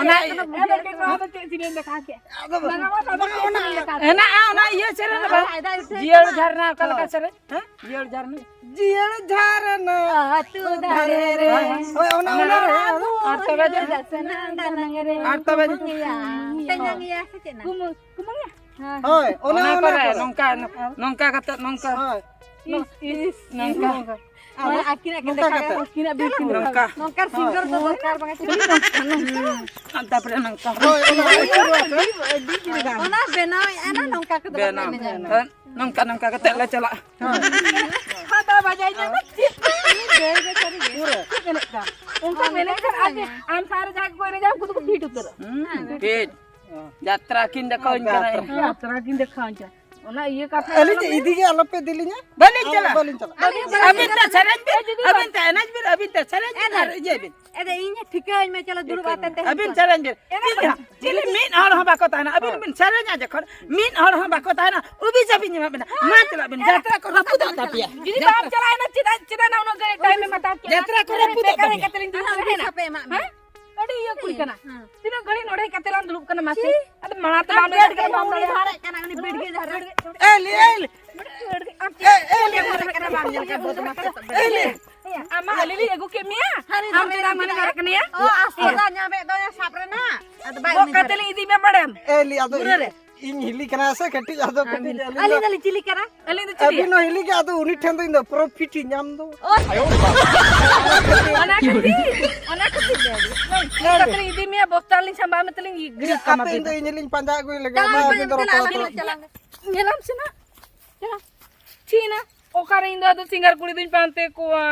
ᱚᱱᱟ ᱪᱮᱫ ᱥᱮᱨᱮᱧ ᱫᱮᱠᱷᱟᱣ ᱠᱮᱫ? ᱟᱫᱚ ᱵᱟᱝ, ᱵᱟᱝ, ᱚᱱᱟ ᱦᱮᱱᱟᱜᱼᱟ, ᱚᱱᱟ ᱤᱭᱟᱹ ᱥᱮᱨᱮᱧ ᱫᱚ ᱵᱟᱝ᱾ ᱡᱤᱭᱟᱹᱲ ᱡᱷᱟᱨᱱᱟ ᱚᱠᱟ ᱞᱮᱠᱟ ᱥᱮᱨᱮᱧ? ᱦᱮᱸ? ᱡᱤᱭᱟᱹᱲ ᱡᱷᱟᱨᱱᱟ᱾ ᱡᱤᱭᱟᱹᱲ ᱡᱷᱟᱨᱱᱟ᱾ ᱟᱹᱛᱩ ᱫᱷᱟᱨᱮ ᱨᱮ᱾ ᱦᱳᱭ, ᱚᱱᱟ, ᱚᱱᱟ ᱨᱮ᱾ ᱟᱨ ᱛᱚᱵᱮ ᱫᱚ? ᱫᱟᱥᱱᱟ ᱫᱟᱱᱟᱝ ᱨᱮ ᱟᱨ ᱛᱚᱵᱮ ᱫᱚ? ᱠᱩᱢᱟᱹᱝ ᱜᱮᱭᱟ᱾ ᱛᱮᱧᱟᱝ ᱜᱮᱭᱟ ᱥᱮ ᱪᱮᱫ ᱱᱟ? ᱠᱩᱢᱟᱹᱝ, ᱠᱩᱢᱟᱹᱝ ᱜᱮᱭᱟ? ᱦᱮᱸ᱾ ᱦᱳᱭ, ᱚᱱᱟ, ᱚᱱᱟ ᱚᱱᱟ ᱠᱚᱨᱮ, ᱠᱚᱨᱮ᱾ ᱱᱚᱝᱠᱟ, ᱱᱚᱝᱠᱟ ᱠᱟᱛᱮ, ᱱᱚᱝᱠᱟ᱾ ᱦᱳᱭ᱾ ᱤᱥ, ᱤᱥ, ᱱᱚᱝᱠᱟ᱾ ᱱᱚᱝᱠᱟ᱾ ᱟᱨ ᱟᱹᱠᱤᱱᱟᱜ ᱠᱤᱱ ᱱᱚᱝᱠᱟ ᱫᱮᱠᱷᱟᱣ ᱠᱟᱛᱮ᱾ ᱠᱮᱫᱟ, ᱩᱱᱠᱤᱱᱟᱜ ᱵᱤᱞ ᱠᱤᱱ ᱱᱚᱝᱠᱟ᱾ ᱱᱚᱝᱠᱟᱱ ᱥᱤᱝᱜᱟᱨ ᱫᱚ ᱦᱳᱭ᱾ ᱫᱚᱨᱠᱟᱨ ᱵᱟᱝ ᱪᱮᱫ? ᱦᱩᱸ᱾ ᱟᱨ ᱛᱟᱯᱚᱨᱮ ᱱᱚᱝᱠᱟ᱾ ᱦᱳᱭ, ᱚᱱᱟ ᱟᱹᱪᱩᱨᱚᱜᱼᱟ ᱥᱮ? ᱚᱱᱟ ᱵᱮᱱᱟᱣᱮᱫᱼᱟ ᱱᱟ, ᱱᱚᱝᱠᱟ ᱠᱚᱫᱚ ᱵᱟᱯᱮ ᱵᱮᱱᱟᱣ᱾ ᱮᱱᱮᱡᱟ᱾ ᱦᱳᱭ, ᱱᱚᱝᱠᱟ, ᱱᱚᱝᱠᱟ ᱠᱟᱛᱮ ᱞᱮ ᱪᱟᱞᱟᱜᱼᱟ᱾ ᱦᱳᱭ᱾ ᱦᱟᱛᱟᱣ ᱵᱟᱡᱟᱭ ᱧᱟᱢᱟ, ᱪᱮᱫ? ᱩᱱᱤ ᱜᱟᱹᱭ ᱜᱮ ᱥᱟᱹᱨᱤ ᱜᱮ᱾ ᱯᱩᱨᱟᱹ᱾ ᱪᱮᱫ ᱮᱱᱮᱡ ᱠᱟᱱ? ᱚᱱᱠᱟ ᱢᱮᱱᱮᱡ ᱠᱷᱟᱱ ᱟᱨ ᱡᱮ ᱟᱢ ᱥᱟᱶ ᱨᱮ ᱡᱟᱦᱟᱸᱭ ᱠᱚᱠᱚ ᱮᱱᱮᱡᱟ, ᱩᱱᱠᱩ ᱫᱚᱠᱚ ᱯᱷᱤᱴ ᱩᱛᱟᱹᱨᱚᱜᱼᱟ᱾ ᱦᱩᱸ, ᱯᱷᱤᱴ᱾ ᱡᱟᱛᱨᱟ ᱠᱤᱱ ᱫᱮᱠᱷᱟᱣᱟᱹᱧ ᱠᱟᱱᱟ᱾ ᱡᱟᱛᱨᱟ᱾ ᱡᱟᱛᱨᱟ ᱠᱤᱱ ᱫᱮᱠᱷᱟᱣᱟᱹᱧ ᱠᱟᱱᱟ᱾ ᱚᱱᱟ ᱤᱭᱟᱹ ᱠᱟᱛᱷᱟ ᱟᱹᱞᱤᱧ ᱟᱞᱚᱯᱮ ᱤᱫᱤ ᱜᱮ ᱟᱞᱚᱯᱮ ᱤᱫᱤ ᱞᱤᱧᱟ᱾ ᱵᱟᱹᱞᱤᱧ ᱟᱨ ᱪᱟᱞᱟᱜᱼᱟ᱾ ᱵᱟᱹᱞᱤᱧ ᱪᱟᱞᱟᱜᱼᱟ᱾ ᱟᱹᱵᱤᱱ ᱛᱮ ᱥᱮᱨᱮᱧ ᱵᱤᱱ, ᱟᱹᱵᱤᱱ ᱛᱮ ᱮᱱᱮᱡ ᱵᱤᱱ, ᱟᱹᱵᱤᱱ ᱛᱮ ᱥᱮᱨᱮᱧ ᱵᱤᱱ ᱟᱨ ᱤᱭᱟᱹᱭ ᱵᱤᱱ᱾ ᱮᱫᱮ, ᱤᱧ ᱴᱷᱤᱠᱟᱹᱧ ᱢᱮ, ᱪᱟᱞᱟᱜ ᱫᱩᱲᱩᱵ ᱟᱛᱮ ᱛᱮ ᱟᱹᱵᱤᱱ ᱦᱤᱡᱩᱜ ᱥᱮᱨᱮᱧ ᱵᱤᱱ᱾ ᱪᱤᱞᱤ ᱦᱚᱸ, ᱪᱤᱞᱤ ᱢᱤᱫ ᱦᱚᱲ ᱦᱚᱸ ᱵᱟᱠᱚ ᱛᱟᱦᱮᱱᱟ᱾ ᱟᱹᱵᱤᱱ ᱵᱤᱱ ᱥᱮᱨᱮᱧᱟ ᱡᱚᱠᱷᱚᱱ, ᱢᱤᱫ ᱦᱚᱲ ᱦᱚᱸ ᱵᱟᱠᱚ ᱛᱟᱦᱮᱱᱟ, ᱩᱵᱤ ᱪᱟᱵᱤ ᱧᱮᱞᱟ ᱵᱤᱱ᱾ ᱢᱟ ᱪᱟᱞᱟᱜ ᱵᱤᱱ, ᱡᱟᱛᱨᱟ ᱠᱚ ᱨᱟᱹᱯᱩᱫᱚᱜ ᱛᱟᱯᱮᱭᱟ᱾ ᱡᱩᱫᱤ ᱵᱟᱢ ᱪᱟᱞᱟᱜᱼᱟ, ᱪᱮᱫᱟᱜ, ᱪᱮᱫᱟᱜ ᱱᱟ ᱩᱱᱟᱹᱜ ᱜᱷᱟᱹᱲᱤᱡ ᱴᱟᱭᱤᱢ ᱮᱢ ᱦᱟᱛᱟᱣ ᱠᱮᱫᱟ? ᱡᱟᱛᱨᱟ ᱠᱚ ᱨᱟᱹᱯᱩᱫᱚᱜ ᱵᱮᱠᱟᱨ ᱦᱮᱡ ᱛᱟᱯᱮᱭᱟ᱾ ᱠᱟᱛᱮ ᱞᱤᱧ ᱫᱩᱲᱩᱵ ᱠᱟᱱᱟ᱾ ᱦᱮᱸ? ᱟᱹᱰᱤ ᱤᱭᱟᱹ ᱠᱩᱲᱤ ᱠᱟᱱᱟ᱾ ᱦᱮᱸ᱾ ᱛᱤᱱᱟᱹᱜ ᱜᱷᱟᱹᱲᱤᱡ ᱱᱚᱰᱮ ᱦᱮᱡ ᱠᱟᱛᱮ ᱞᱟᱝ ᱫᱩᱲᱩᱵ ᱠᱟᱱᱟ, ᱢᱟᱥᱮ? ᱟᱫᱚ ᱢᱟᱲᱟᱝ ᱛᱮ ᱵᱟᱢ ᱞᱟᱹᱭ ᱠᱟᱱᱟ, ᱵᱟᱢ ᱞᱟᱹᱭ ᱫᱟᱲᱮᱭᱟᱜ ᱠᱟᱱᱟ, ᱩᱱᱤ ᱵᱤᱰᱜᱟᱹ ᱫᱷᱟᱨᱟ᱾ ᱮ ᱞᱤ, ᱮ ᱞᱤ᱾ ᱟᱢ ᱪᱮᱫ ᱮ, ᱮ ᱞᱤ᱾ ᱵᱟᱢ ᱧᱮᱞ ᱠᱟᱱᱟ, ᱵᱟᱢ ᱧᱮᱞ ᱠᱟᱱᱟ, ᱵᱚᱫᱢᱟᱥ ᱠᱟᱛᱮ ᱮ ᱞᱤ᱾ ᱟᱢ ᱢᱟ ᱟᱹᱞᱤ ᱞᱤᱧ ᱟᱹᱜᱩ ᱠᱮᱫ ᱢᱮᱭᱟ᱾ ᱦᱟᱹᱱᱤ ᱟᱢ ᱫᱷᱟᱨᱮ ᱪᱮᱫᱟᱜ ᱢᱟᱱᱮ ᱨᱮ᱾ ᱫᱟᱲᱮᱭᱟᱜ ᱠᱟᱱᱟ? ᱚ, ᱟᱥᱚᱞᱟ ᱧᱟᱢᱮᱫ ᱫᱚ ᱥᱟᱵ ᱨᱮᱱᱟᱜ᱾ ᱟᱫᱚ ᱵᱟᱭ ᱜᱚᱜ ᱩᱭᱦᱟᱹᱨ ᱠᱟᱛᱮ ᱞᱤᱧ ᱤᱫᱤ ᱢᱮ ᱵᱟᱲᱮᱢ᱾ ᱮ ᱞᱤ, ᱟᱫᱚ ᱵᱩᱨᱟᱹ ᱨᱮ᱾ ᱤᱧ ᱦᱤᱞᱤ ᱠᱟᱱᱟ ᱥᱮ ᱠᱟᱹᱴᱤᱡ, ᱟᱫᱚ ᱠᱟᱹᱴᱤᱡ ᱟᱹᱞᱤᱧ ᱟᱹᱞᱤᱧ ᱫᱚ ᱫᱚᱞᱤᱧ ᱪᱤᱞᱤ ᱠᱟᱱᱟ? ᱟᱹᱞᱤᱧ ᱫᱚ ᱪᱤᱞᱤ? ᱟᱹᱵᱤᱱ ᱦᱚᱸ ᱦᱤᱞᱤ ᱜᱮ, ᱟᱫᱚ ᱩᱱᱤ ᱴᱷᱮᱱ ᱫᱚ ᱤᱧ ᱫᱚ ᱯᱨᱚᱯᱷᱤᱴ ᱤᱧ ᱧᱟᱢ ᱫᱚ᱾ ᱚ, ᱚᱱᱟ ᱠᱷᱟᱹᱛᱤᱨ, ᱚᱱᱟ ᱠᱷᱟᱹᱛᱤᱨ ᱜᱮ᱾ ᱤᱧ ᱠᱟᱛᱮ ᱞᱤᱧ ᱤᱫᱤ ᱢᱮᱭᱟ, ᱵᱚᱥᱛᱟ ᱞᱤᱧ ᱥᱟᱢᱵᱟᱣ ᱢᱮ ᱛᱟᱹᱞᱤᱧ ᱜᱤᱰᱤ ᱠᱟᱢᱟ ᱟᱯᱮ ᱤᱧ ᱫᱚ ᱵᱤᱱ᱾ ᱤᱧ ᱦᱚᱸᱞᱤᱧ ᱯᱟᱸᱡᱟ ᱟᱹᱜᱩᱭ ᱞᱮᱜᱮ, ᱪᱟᱞᱟᱜ ᱢᱟ ᱟᱹᱵᱤᱱ ᱫᱚ ᱪᱟᱞᱟᱜ ᱨᱚᱯᱚᱲ ᱟᱹᱵᱤᱱ ᱦᱚᱛᱚ᱾ ᱪᱟᱞᱟᱜ ᱧᱮᱞᱟᱢ ᱥᱮ ᱱᱟ? ᱪᱟᱞᱟᱜ᱾ ᱪᱷᱤ ᱱᱟ, ᱚᱠᱟᱨᱮ ᱤᱧ ᱫᱚ ᱟᱫᱚ ᱥᱤᱝᱜᱟᱨ ᱠᱩᱲᱤ ᱫᱚᱧ ᱯᱟᱱᱛᱮ ᱠᱚᱣᱟ?